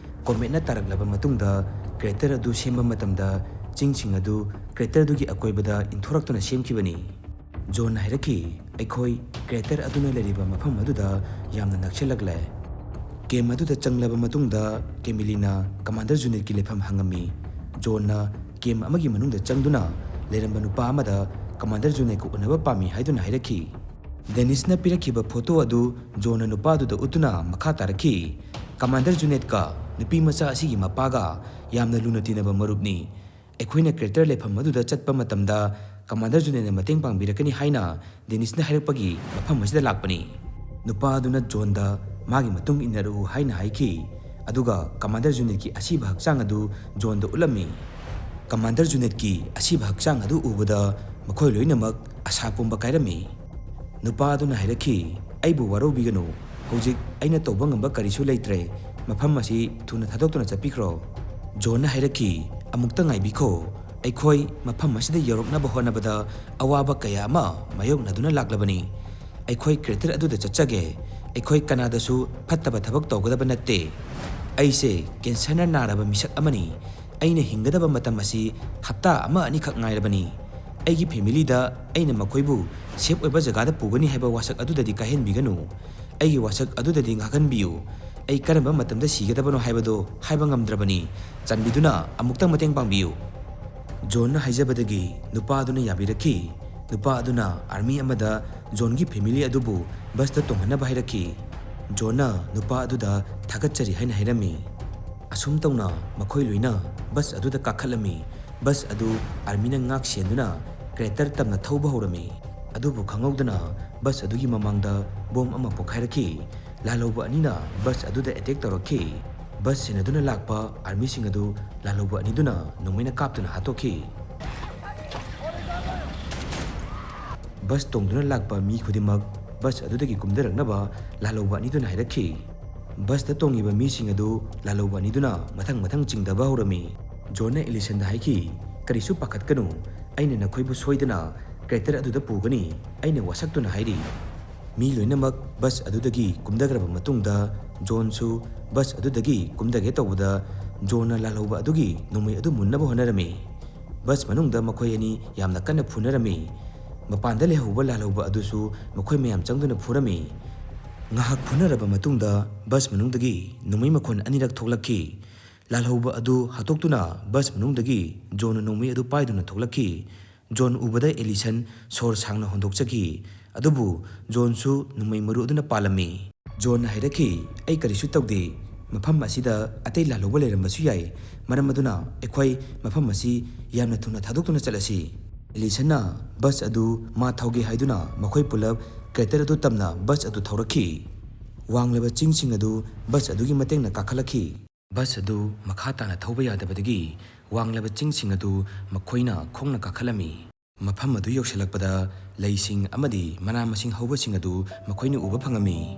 ꯀꯣꯃꯦꯠꯅ ꯇꯥꯔꯛꯂꯕ ꯃꯇꯨꯡꯗ ꯀ꯭ꯔꯦꯇꯔ ꯑꯗꯨ ꯁꯦꯝꯕ ꯃꯇꯝꯗ ꯆꯤꯡꯁꯤꯡ ꯑꯗꯨ ꯀ꯭ꯔꯦꯇꯔꯗꯨꯒꯤ ꯑꯀꯣꯏꯕꯗ ꯏꯟꯊꯣꯔꯛꯇꯨꯅ ꯁꯦꯝꯈꯤꯕꯅꯤ꯫" ꯖꯣꯟꯅ ꯍꯥꯏꯔꯛꯈꯤ, "ꯑꯩꯈꯣꯏ ꯀ꯭ꯔꯦꯇꯔ ꯑꯗꯨꯅ ꯂꯩꯔꯤꯕ ꯃꯐꯝ ꯑꯗꯨꯗ ꯌꯥꯝꯅ ꯅꯛꯁꯤꯜꯂꯛꯂꯦ꯫" ꯀꯦꯝ ꯑꯗꯨꯗ ꯆꯪꯂꯕ ꯃꯇꯨꯡꯗ ꯀꯦꯃꯤꯂꯤꯅ ꯀꯃꯥꯟꯗꯔ ꯖꯨꯅꯦꯠꯀꯤ ꯂꯩꯐꯝ ꯍꯪꯉꯝꯃꯤ꯫ ꯖꯣꯟꯅ ꯀꯦꯝ ꯑꯃꯒꯤ ꯃꯅꯨꯡꯗ ꯆꯪꯗꯨꯅ ꯂꯩꯔꯝꯕ ꯅꯨꯄꯥ ꯑꯃꯗ ꯀꯃꯥꯟꯗꯔ ꯖꯨꯅꯦꯠꯀ ꯎꯅꯕ ꯄꯥꯝꯃꯤ ꯍꯥꯏꯗꯨꯅ ꯍꯥꯏꯔꯛꯈꯤ꯫ ꯗꯦꯅꯤꯁꯅ ꯄꯤꯔꯛꯈꯤꯕ ꯐꯣꯇꯣ ꯑꯗꯨ ꯖꯣꯟꯅ ꯅꯨꯄꯥꯗꯨꯗ ꯎꯠꯇꯨꯅ ꯃꯈꯥ ꯇꯥꯔꯛꯈꯤ, "ꯀꯃꯥꯟꯗꯔ ꯖꯨꯅꯦꯠꯀ ꯅꯨꯄꯤ ꯃꯆꯥ ꯑꯁꯤꯒꯤ ꯃꯄꯥꯒ ꯌꯥꯝꯅ ꯂꯨꯅ ꯇꯤꯟꯅꯕ ꯃꯔꯨꯞꯅꯤ꯫ ꯑꯩꯈꯣꯏꯅ ꯀ꯭ꯔꯦꯇꯔ ꯂꯩꯐꯝ ꯑꯗꯨꯗ ꯆꯠꯄ ꯃꯇꯝꯗ ꯀꯃꯥꯟꯗꯔ ꯖꯨꯅꯦꯠꯅ ꯃꯇꯦꯡ ꯄꯥꯡꯕꯤꯔꯛꯀꯅꯤ ꯍꯥꯏꯅ ꯗꯦꯅꯤꯁꯅ ꯍꯥꯏꯔꯛꯄꯒꯤ ꯃꯐꯝ ꯑꯁꯤꯗ ꯂꯥꯛꯄꯅꯤ꯫" ꯅꯨꯄꯥ ꯑꯗꯨꯅ ꯖꯣꯟꯗ ꯃꯥꯒꯤ ꯃꯇꯨꯡ ꯏꯟꯅꯔꯛꯎ ꯍꯥꯏꯅ ꯍꯥꯏꯈꯤ, ꯑꯗꯨꯒ ꯀꯃꯥꯟꯗꯔ ꯖꯨꯅꯦꯠꯀꯤ ꯑꯁꯤꯕ ꯍꯛꯆꯥꯡ ꯑꯗꯨ ꯖꯣꯟꯗ ꯎꯠꯂꯝꯃꯤ꯫ ꯀꯃꯥꯟꯗꯔ ꯖꯨꯅꯦꯠꯀꯤ ꯑꯁꯤꯕ ꯍꯛꯆꯥꯡ ꯑꯗꯨ ꯎꯕꯗ ꯃꯈꯣꯏ ꯂꯣꯏꯅꯃꯛ ꯑꯁꯥ ꯄꯨꯝꯕ ꯀꯥꯏꯔꯝꯃꯤ꯫ ꯅꯨꯄꯥ ꯑꯗꯨꯅ ꯍꯥꯏꯔꯛꯈꯤ, "ꯑꯩꯕꯨ ꯋꯥꯔꯧꯕꯤꯒꯅꯨ, ꯍꯧꯖꯤꯛ ꯑꯩꯅ ꯇꯧꯕ ꯉꯝꯕ ꯀꯔꯤꯁꯨ ꯂꯩꯇ꯭ꯔꯦ, ꯃꯐꯝ ꯑꯁꯤ ꯊꯨꯅ ꯊꯥꯗꯣꯛꯇꯨꯅ ꯆꯠꯄꯤꯈ꯭ꯔꯣ꯫" ꯖꯣꯟꯅ ꯍꯥꯏꯔꯛꯈꯤ, "ꯑꯃꯨꯛꯇ ꯉꯥꯏꯕꯤꯈꯣ, ꯑꯩꯈꯣꯏ ꯃꯐꯝ ꯑꯁꯤꯗ ꯌꯧꯔꯛꯅꯕ ꯍꯣꯠꯅꯕꯗ ꯑꯋꯥꯕ ꯀꯌꯥ ꯑꯃ ꯃꯥꯌꯣꯛꯅꯗꯨꯅ ꯂꯥꯛꯂꯕꯅꯤ꯫ ꯑꯩꯈꯣꯏ ꯀ꯭ꯔꯦꯇꯔ ꯑꯗꯨꯗ ꯆꯠꯆꯒꯦ꯫ ꯑꯩꯈꯣꯏ ꯀꯅꯥꯗꯁꯨ ꯐꯠꯇꯕ ꯊꯕꯛ ꯇꯧꯒꯗꯕ ꯅꯠꯇꯦ꯫ ꯑꯩꯁꯦ ꯀꯦꯟꯁꯔꯅ ꯅꯥꯔꯕ ꯃꯤꯁꯛ ꯑꯃꯅꯤ꯫ ꯑꯩꯅ ꯍꯤꯡꯒꯗꯕ ꯃꯇꯝ ꯑꯁꯤ ꯍꯞꯇꯥ ꯑꯃ ꯑꯅꯤꯈꯛ ꯉꯥꯏꯔꯕꯅꯤ꯫ ꯑꯩꯒꯤ ꯐꯦꯃꯤꯂꯤꯗ ꯑꯩꯅ ꯃꯈꯣꯏꯕꯨ ꯁꯦꯐ ꯑꯣꯏꯕ ꯖꯒꯥꯗ ꯄꯨꯒꯅꯤ ꯍꯥꯏꯕ ꯋꯥꯁꯛ ꯑꯗꯨꯗꯗꯤ ꯀꯥꯏꯍꯟꯕꯤꯒꯅꯨ꯫ ꯑꯩꯒꯤ ꯋꯥꯁꯛ ꯑꯗꯨꯗꯗꯤ ꯉꯥꯛꯍꯟꯕꯤꯌꯨ꯫ ꯑꯩ ꯀꯔꯝꯕ ꯃꯇꯝꯗ ꯁꯤꯒꯗꯕꯅꯣ ꯍꯥꯏꯕꯗꯨ ꯍꯥꯏꯕ ꯉꯝꯗ꯭ꯔꯕꯅꯤ꯫ ꯆꯥꯟꯕꯤꯗꯨꯅ ꯑꯃꯨꯛꯇꯪ ꯃꯇꯦꯡ ꯄꯥꯡꯕꯤꯌꯨ꯫" ꯖꯣꯟꯅ ꯍꯥꯏꯖꯕꯗꯒꯤ ꯅꯨꯄꯥ ꯑꯗꯨꯅ ꯌꯥꯕꯤꯔꯛꯈꯤ꯫ ꯅꯨꯄꯥ ꯑꯗꯨꯅ ꯑꯥꯔꯃꯤ ꯑꯃꯗ ꯖꯣꯟꯒꯤ ꯐꯦꯃꯤꯂꯤ ꯑꯗꯨꯕꯨ ꯕꯁꯇ ꯇꯣꯡꯍꯟꯅꯕ ꯍꯥꯏꯔꯛꯈꯤ꯫ ꯖꯣꯟꯅ ꯅꯨꯄꯥ ꯑꯗꯨꯗ ꯊꯥꯒꯠꯆꯔꯤ ꯍꯥꯏꯅ ꯍꯥꯏꯔꯝꯃꯤ꯫ ꯑꯁꯨꯝ ꯇꯧꯅ ꯃꯈꯣꯏ ꯂꯣꯏꯅ ꯕꯁ ꯑꯗꯨꯗ ꯀꯥꯈꯠꯂꯝꯃꯤ꯫ ꯕꯁ ꯑꯗꯨ ꯑꯥꯔꯃꯤꯅ ꯉꯥꯛ ꯁꯦꯟꯗꯨꯅ ꯀ꯭ꯔꯦꯇꯔ ꯇꯝꯅ ꯊꯧꯕ ꯍꯧꯔꯝꯃꯤ꯫ ꯑꯗꯨꯕꯨ ꯈꯪꯍꯧꯗꯅ ꯕꯁ ꯑꯗꯨꯒꯤ ꯃꯃꯥꯡꯗ ꯕꯣꯝ ꯑꯃ ꯄꯣꯈꯥꯏꯔꯛꯈꯤ꯫ ꯂꯥꯜꯍꯧꯕ ꯑꯅꯤꯅ ꯕꯁ ꯑꯗꯨꯗ ꯑꯦꯇꯦꯛ ꯇꯧꯔꯛꯈꯤ꯫ ꯕꯁ ꯁꯦꯟꯅꯗꯨꯅ ꯂꯥꯛꯄ ꯑꯥꯔꯃꯤꯁꯤꯡ ꯑꯗꯨ ꯂꯥꯜꯍꯧꯕ ꯑꯅꯤꯗꯨꯅ ꯅꯣꯡꯃꯩꯅ ꯀꯥꯞꯇꯨꯅ ꯍꯥꯠꯇꯣꯛꯈꯤ꯫ ꯕꯁ ꯇꯣꯡꯗꯨꯅ ꯂꯥꯛꯄ ꯃꯤ ꯈꯨꯗꯤꯡꯃꯛ ꯕꯁ ꯑꯗꯨꯗꯒꯤ ꯀꯨꯝꯊꯔꯛꯅꯕ ꯂꯥꯜꯍꯧꯕ ꯑꯅꯤꯗꯨꯅ ꯍꯥꯏꯔꯛꯈꯤ꯫ ꯕꯁꯇ ꯇꯣꯡꯉꯤꯕ ꯃꯤꯁꯤꯡ ꯑꯗꯨ ꯂꯥꯜꯍꯧꯕ ꯑꯅꯤꯗꯨꯅ ꯃꯊꯪ ꯃꯊꯪ ꯆꯤꯡꯊꯕ ꯍꯧꯔꯝꯃꯤ꯫ ꯖꯣꯟꯅ ꯑꯦꯂꯤꯁꯟꯗ ꯍꯥꯏꯈꯤ, "ꯀꯔꯤꯁꯨ ꯄꯥꯈꯠꯀꯅꯨ, ꯑꯩꯅ ꯅꯈꯣꯏꯕꯨ ꯁꯣꯏꯗꯅ ꯀ꯭ꯔꯦꯇꯔ ꯑꯗꯨꯗ ꯄꯨꯒꯅꯤ," ꯑꯩꯅ ꯋꯥꯁꯛꯇꯨꯅ ꯍꯥꯏꯔꯤ꯫ ꯃꯤ ꯂꯣꯏꯅꯃꯛ ꯕꯁ ꯑꯗꯨꯗꯒꯤ ꯀꯨꯝꯊꯈ꯭ꯔꯕ ꯃꯇꯨꯡꯗ ꯖꯣꯟꯁꯨ ꯕꯁ ꯑꯗꯨꯗꯒꯤ ꯀꯨꯝꯊꯒꯦ ꯇꯧꯕꯗ ꯖꯣꯟꯅ ꯂꯥꯜꯍꯧꯕ ꯑꯗꯨꯒꯤ ꯅꯣꯡꯃꯩ ꯑꯗꯨ ꯃꯨꯟꯅꯕ ꯍꯣꯠꯅꯔꯝꯃꯤ꯫ ꯕꯁ ꯃꯅꯨꯡꯗ ꯃꯈꯣꯏ ꯑꯅꯤ ꯌꯥꯝꯅ ꯀꯟꯅ ꯐꯨꯅꯔꯝꯃꯤ꯫ ꯃꯄꯥꯟꯗ ꯂꯩꯍꯧꯕ ꯂꯥꯜꯍꯧꯕ ꯑꯗꯨꯁꯨ ꯃꯈꯣꯏ ꯃꯌꯥꯝ ꯆꯪꯗꯨꯅ ꯐꯨꯔꯝꯃꯤ꯫ ꯉꯥꯏꯍꯥꯛ ꯐꯨꯅꯔꯕ ꯃꯇꯨꯡꯗ ꯕꯁ ꯃꯅꯨꯡꯗꯒꯤ ꯅꯣꯡꯃꯩ ꯃꯈꯣꯟ ꯑꯅꯤꯔꯛ ꯊꯣꯛꯂꯛꯈꯤ꯫ ꯂꯥꯜꯍꯧꯕ ꯑꯗꯨ ꯍꯥꯠꯇꯣꯛꯇꯨꯅ ꯕꯁ ꯃꯅꯨꯡꯗꯒꯤ ꯖꯣꯟꯅ ꯅꯣꯡꯃꯩ ꯑꯗꯨ ꯄꯥꯏꯗꯨꯅ ꯊꯣꯛꯂꯛꯈꯤ꯫ ꯖꯣꯟ ꯎꯕꯗ ꯑꯦꯂꯤꯁꯟ ꯁꯣꯔ ꯁꯥꯡꯅ ꯍꯣꯟꯗꯣꯛꯆꯈꯤ꯫ ꯑꯗꯨꯕꯨ ꯖꯣꯟꯁꯨ ꯅꯣꯡꯃꯩ ꯃꯔꯨ ꯑꯗꯨꯅ ꯄꯥꯜꯂꯝꯃꯤ꯫ ꯖꯣꯟꯅ ꯍꯥꯏꯔꯛꯈꯤ, "ꯑꯩ ꯀꯔꯤꯁꯨ ꯇꯧꯗꯦ꯫ ꯃꯐꯝ ꯑꯁꯤꯗ ꯑꯇꯩ ꯂꯥꯜꯍꯧꯕ ꯂꯩꯔꯝꯕꯁꯨ ꯌꯥꯏ꯫ ꯃꯔꯝ ꯑꯗꯨꯅ ꯑꯩꯈꯣꯏ ꯃꯐꯝ ꯑꯁꯤ ꯌꯥꯝꯅ ꯊꯨꯅ ꯊꯥꯗꯣꯛꯇꯨꯅ ꯆꯠꯂꯁꯤ꯫" ꯑꯦꯂꯤꯁꯟꯅ ꯕꯁ ꯑꯗꯨ ꯃꯥ ꯊꯧꯒꯦ ꯍꯥꯏꯗꯨꯅ ꯃꯈꯣꯏ ꯄꯨꯂꯞ ꯀ꯭ꯔꯦꯇꯔ ꯑꯗꯨ ꯇꯝꯅ ꯕꯁ ꯑꯗꯨ ꯊꯧꯔꯛꯈꯤ꯫ ꯋꯥꯡꯂꯕ ꯆꯤꯡꯁꯤꯡ ꯑꯗꯨ ꯕꯁ ꯑꯗꯨꯒꯤ ꯃꯇꯦꯡꯅ ꯀꯥꯈꯠꯂꯛꯈꯤ꯫ ꯕꯁ ꯑꯗꯨ ꯃꯈꯥ ꯇꯥꯅ ꯊꯧꯕ ꯌꯥꯗꯕꯗꯒꯤ ꯋꯥꯡꯂꯕ ꯆꯤꯡꯁꯤꯡ ꯑꯗꯨ ꯃꯈꯣꯏꯅ ꯈꯣꯡꯅ ꯀꯥꯈꯠꯂꯝꯃꯤ꯫ ꯃꯐꯝ ꯑꯗꯨ ꯌꯧꯁꯤꯜꯂꯛꯄꯗ ꯂꯩꯁꯤꯡ ꯑꯃꯗꯤ ꯃꯅꯥ ꯃꯁꯤꯡ ꯍꯧꯕꯁꯤꯡ ꯑꯗꯨ ꯃꯈꯣꯏꯅ ꯎꯕ ꯐꯪꯉꯝꯃꯤ꯫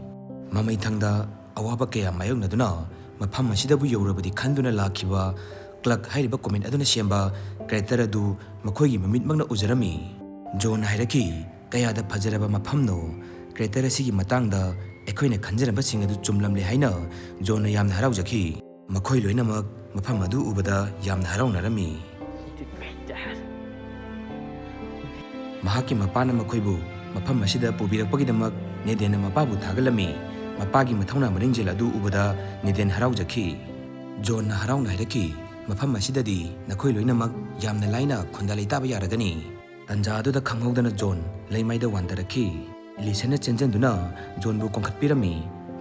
ꯃꯃꯩꯊꯪꯗ ꯑꯋꯥꯕ ꯀꯌꯥ ꯃꯥꯌꯣꯛꯅꯗꯨꯅ ꯃꯐꯝ ꯑꯁꯤꯗꯕꯨ ꯌꯧꯔꯕꯗꯤ ꯈꯟꯗꯨꯅ ꯂꯥꯛꯈꯤꯕ ꯀ꯭ꯂꯛ ꯍꯥꯏꯔꯤꯕ ꯀꯣꯃꯦꯠ ꯑꯗꯨꯅ ꯁꯦꯝꯕ ꯀ꯭ꯔꯦꯇꯔ ꯑꯗꯨ ꯃꯈꯣꯏꯒꯤ ꯃꯃꯤꯠꯃꯛꯅ ꯎꯖꯔꯝꯃꯤ꯫ ꯖꯣꯟꯅ ꯍꯥꯏꯔꯛꯈꯤ, "ꯀꯌꯥꯗ ꯐꯖꯔꯕ ꯃꯐꯝꯅꯣ! ꯀ꯭ꯔꯦꯇꯔ ꯑꯁꯤꯒꯤ ꯃꯇꯥꯡꯗ ꯑꯩꯈꯣꯏꯅ ꯈꯟꯖꯔꯝꯕꯁꯤꯡ ꯑꯗꯨ ꯆꯨꯝꯂꯝꯂꯦ" ꯍꯥꯏꯅ ꯖꯣꯟꯅ ꯌꯥꯝꯅ ꯍꯔꯥꯎꯖꯈꯤ꯫ ꯃꯈꯣꯏ ꯂꯣꯏꯅꯃꯛ ꯃꯐꯝ ꯑꯗꯨ ꯎꯕꯗ ꯌꯥꯝꯅ ꯍꯔꯥꯎꯅꯔꯝꯃꯤ꯫ ꯃꯍꯥꯛꯀꯤ ꯃꯄꯥꯅ ꯃꯈꯣꯏꯕꯨ ꯃꯐꯝ ꯑꯁꯤꯗ ꯄꯨꯕꯤꯔꯛꯄꯒꯤꯗꯃꯛ ꯅꯦꯗꯦꯟꯅ ꯃꯄꯥꯕꯨ ꯊꯥꯒꯠꯂꯝꯃꯤ꯫ ꯃꯄꯥꯒꯤ ꯃꯊꯧꯅꯥ ꯃꯔꯤꯡꯖꯦꯜ ꯑꯗꯨ ꯎꯕꯗ ꯅꯦꯗꯦꯟ ꯍꯔꯥꯎꯖꯈꯤ꯫ ꯖꯣꯟꯅ ꯍꯔꯥꯎꯅ ꯍꯥꯏꯔꯛꯈꯤ, "ꯃꯐꯝ ꯑꯁꯤꯗꯗꯤ ꯅꯈꯣꯏ ꯂꯣꯏꯅꯃꯛ ꯌꯥꯝꯅ ꯂꯥꯏꯅ ꯈꯨꯟꯗꯥ ꯂꯩꯇꯥꯕ ꯌꯥꯔꯒꯅꯤ꯫" ꯇꯟꯖꯥ ꯑꯗꯨꯗ ꯈꯪꯍꯧꯗꯅ ꯖꯣꯟ ꯂꯩꯃꯥꯏꯗ ꯋꯥꯟꯊꯔꯛꯈꯤ꯫ ꯑꯦꯂꯤꯁꯟꯅ ꯆꯦꯟꯖꯟꯗꯨꯅ ꯖꯣꯟꯕꯨ ꯀꯣꯟꯈꯠꯄꯤꯔꯝꯃꯤ꯫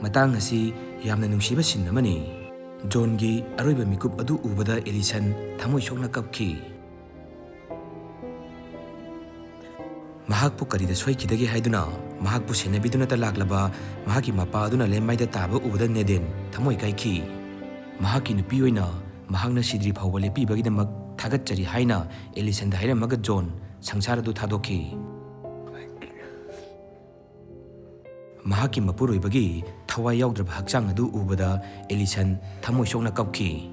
ꯃꯇꯥꯡ ꯑꯁꯤ ꯌꯥꯝꯅ ꯅꯨꯡꯁꯤꯕ ꯁꯤꯟ ꯑꯃꯅꯤ꯫ ꯖꯣꯟꯒꯤ ꯑꯔꯣꯏꯕ ꯃꯤꯀꯨꯞ ꯑꯗꯨ ꯎꯕꯗ ꯑꯦꯂꯤꯁꯟ ꯊꯃꯣꯏ ꯁꯣꯛꯅ ꯀꯞꯈꯤ꯫ ꯃꯍꯥꯛꯄꯨ ꯀꯔꯤꯗ ꯁꯣꯏꯈꯤꯗꯒꯦ ꯍꯥꯏꯗꯨꯅ ꯃꯍꯥꯛꯄꯨ ꯁꯦꯟꯅꯕꯤꯗꯨꯅꯇ ꯂꯥꯛꯂꯕ ꯃꯍꯥꯛꯀꯤ ꯃꯄꯥ ꯑꯗꯨꯅ ꯂꯩꯃꯥꯏꯗ ꯇꯥꯕ ꯎꯕꯗ ꯅꯦꯗꯦꯟ ꯊꯃꯣꯏ ꯀꯥꯏꯈꯤ꯫ ꯃꯍꯥꯛꯀꯤ ꯅꯨꯄꯤ ꯑꯣꯏꯅ ꯃꯍꯥꯛꯅ ꯁꯤꯗ꯭ꯔꯤ ꯐꯥꯎꯕ ꯂꯦꯞꯄꯤꯕꯒꯤꯗꯃꯛ ꯊꯥꯒꯠꯆꯔꯤ ꯍꯥꯏꯅ ꯑꯦꯂꯤꯁꯟꯗ ꯍꯥꯏꯔꯝꯃꯒ ꯖꯣꯟ ꯁꯪꯁꯥꯔ ꯑꯗꯨ ꯊꯥꯗꯣꯛꯈꯤ꯫ ꯃꯍꯥꯛꯀꯤ ꯃꯄꯨꯔꯣꯏꯕꯒꯤ ꯊꯋꯥꯏ ꯌꯥꯎꯗ꯭ꯔꯕ ꯍꯛꯆꯥꯡ ꯑꯗꯨ ꯎꯕꯗ ꯑꯦꯂꯤꯁꯟ ꯊꯃꯣꯏ ꯁꯣꯛꯅ ꯀꯞꯈꯤ꯫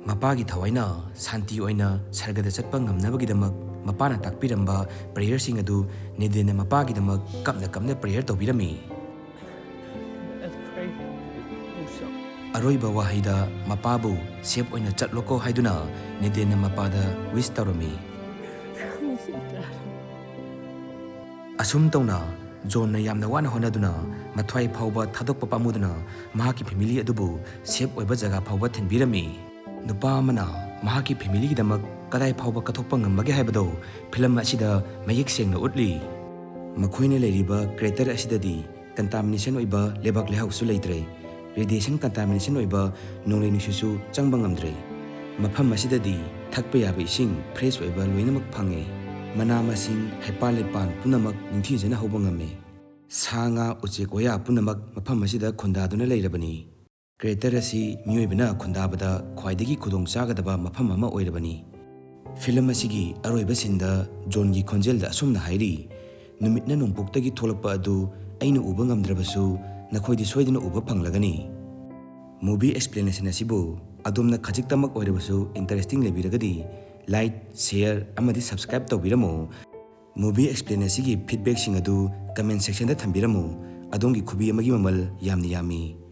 ꯃꯄꯥꯒꯤ ꯊꯋꯥꯏꯅ ꯁꯥꯟꯇꯤ ꯑꯣꯏꯅ ꯁꯔꯒꯗ ꯆꯠꯄ ꯉꯝꯅꯕꯒꯤꯗꯃꯛ ꯃꯄꯥꯅ ꯇꯥꯛꯄꯤꯔꯝꯕ ꯄ꯭ꯔꯦꯌꯔꯁꯤꯡ ꯑꯗꯨ ꯅꯦꯗꯦꯟꯅ ꯃꯄꯥꯒꯤꯗꯃꯛ ꯀꯞꯅ ꯀꯞꯅ ꯄ꯭ꯔꯦꯌꯔ ꯇꯧꯕꯤꯔꯝꯃꯤ꯫ ꯑꯔꯣꯏꯕ ꯋꯥꯍꯩꯗ ꯃꯄꯥꯕꯨ "ꯁꯦꯐ ꯑꯣꯏꯅ ꯆꯠꯂꯣꯀꯣ" ꯍꯥꯏꯗꯨꯅ ꯅꯦꯗꯦꯟꯅ ꯃꯄꯥꯗ ꯋꯤꯁ ꯇꯧꯔꯝꯃꯤ꯫ ꯑꯁꯨꯝ ꯇꯧꯅ ꯖꯣꯟꯅ ꯌꯥꯝꯅ ꯋꯥꯅ ꯍꯣꯠꯅꯗꯨꯅ ꯃꯊ꯭ꯋꯥꯏ ꯐꯥꯎꯕ ꯊꯥꯗꯣꯛꯄ ꯄꯥꯝꯃꯨꯗꯅ ꯃꯍꯥꯛꯀꯤ ꯐꯦꯃꯤꯂꯤ ꯑꯗꯨꯕꯨ ꯁꯦꯐ ꯑꯣꯏꯕ ꯖꯒꯥ ꯐꯥꯎꯕ ꯊꯤꯟꯕꯤꯔꯝꯃꯤ꯫ ꯅꯨꯄꯥ ꯑꯃꯅ ꯃꯍꯥꯛꯀꯤ ꯐꯦꯃꯤꯂꯤꯒꯤꯗꯃꯛ ꯀꯗꯥꯏ ꯐꯥꯎꯕ ꯀꯠꯊꯣꯛꯄ ꯉꯝꯕꯒꯦ ꯍꯥꯏꯕꯗꯨ ꯐꯤꯂꯝ ꯑꯁꯤꯗ ꯃꯌꯦꯛ ꯁꯦꯡꯅ ꯎꯠꯂꯤ꯫ ꯃꯈꯣꯏꯅ ꯂꯩꯔꯤꯕ crater ꯑꯁꯤꯗꯗꯤ contamination ꯑꯣꯏꯕ ꯂꯩꯕꯥꯛ ꯂꯩꯍꯥꯎꯁꯨ ꯂꯩꯇ꯭ꯔꯦ꯫ Radiation contamination ꯑꯣꯏꯕ ꯅꯣꯡꯂꯩ ꯅꯨꯡꯁꯤꯠꯁꯨ ꯆꯪꯕ ꯉꯝꯗ꯭ꯔꯦ꯫ ꯃꯐꯝ ꯑꯁꯤꯗꯗꯤ ꯊꯛꯄ ꯌꯥꯕ ꯏꯁꯤꯡ fresh ꯑꯣꯏꯕ ꯂꯣꯏꯅꯃꯛ ꯐꯪꯉꯦ꯫ ꯃꯅꯥ ꯃꯁꯤꯡ, ꯍꯩꯄꯥꯜ ꯂꯩꯄꯥꯜ ꯄꯨꯝꯅꯃꯛ ꯅꯤꯡꯊꯤꯖꯅ ꯍꯧꯕ ꯉꯝꯃꯦ꯫ ꯁꯥ ꯉꯥ, ꯎꯆꯦꯛ ꯋꯥꯌꯥ ꯄꯨꯝꯅꯃꯛ ꯃꯐꯝ ꯑꯁꯤꯗ ꯈꯨꯟꯗꯥꯗꯨꯅ ꯂꯩꯔꯕꯅꯤ꯫ Crater ꯑꯁꯤ ꯃꯤꯑꯣꯏꯕꯅ ꯈꯨꯟꯗꯥꯕꯗ ꯈ꯭ꯋꯥꯏꯗꯒꯤ ꯈꯨꯗꯣꯡ ꯆꯥꯒꯗꯕ ꯃꯐꯝ ꯑꯃ ꯑꯣꯏꯔꯕꯅꯤ꯫ Film ꯑꯁꯤꯒꯤ ꯑꯔꯣꯏꯕ sceneꯗ Johnꯒꯤ ꯈꯣꯟꯖꯦꯜꯗ ꯑꯁꯨꯝꯅ ꯍꯥꯏꯔꯤ, "ꯅꯨꯃꯤꯠꯅ ꯅꯣꯡꯄꯣꯛꯇꯒꯤ ꯊꯣꯛꯂꯛꯄ ꯑꯗꯨ ꯑꯩꯅ ꯎꯕ ꯉꯝꯗ꯭ꯔꯕꯁꯨ, ꯅꯈꯣꯏꯗꯤ ꯁꯣꯏꯗꯅ ꯎꯕ ꯐꯪꯂꯒꯅꯤ"꯫ Movie explanation ꯑꯁꯤꯕꯨ ꯑꯗꯣꯝꯅ ꯈꯖꯤꯛꯇꯃꯛ ꯑꯣꯏꯔꯕꯁꯨ interesting ꯂꯩꯕꯤꯔꯒꯗꯤ, like, share ꯑꯃꯗꯤ subscribe ꯇꯧꯕꯤꯔꯝꯃꯨ꯫ Movie explain ꯑꯁꯤꯒꯤ feedbackꯁꯤꯡ ꯑꯗꯨ comment sectionꯗ ꯊꯝꯕꯤꯔꯝꯃꯨ꯫ ꯑꯗꯣꯝꯒꯤ ꯈꯨꯕꯤ ꯑꯃꯒꯤ ꯃꯃꯜ ꯌꯥꯝꯅ ꯌꯥꯝꯃꯤ꯫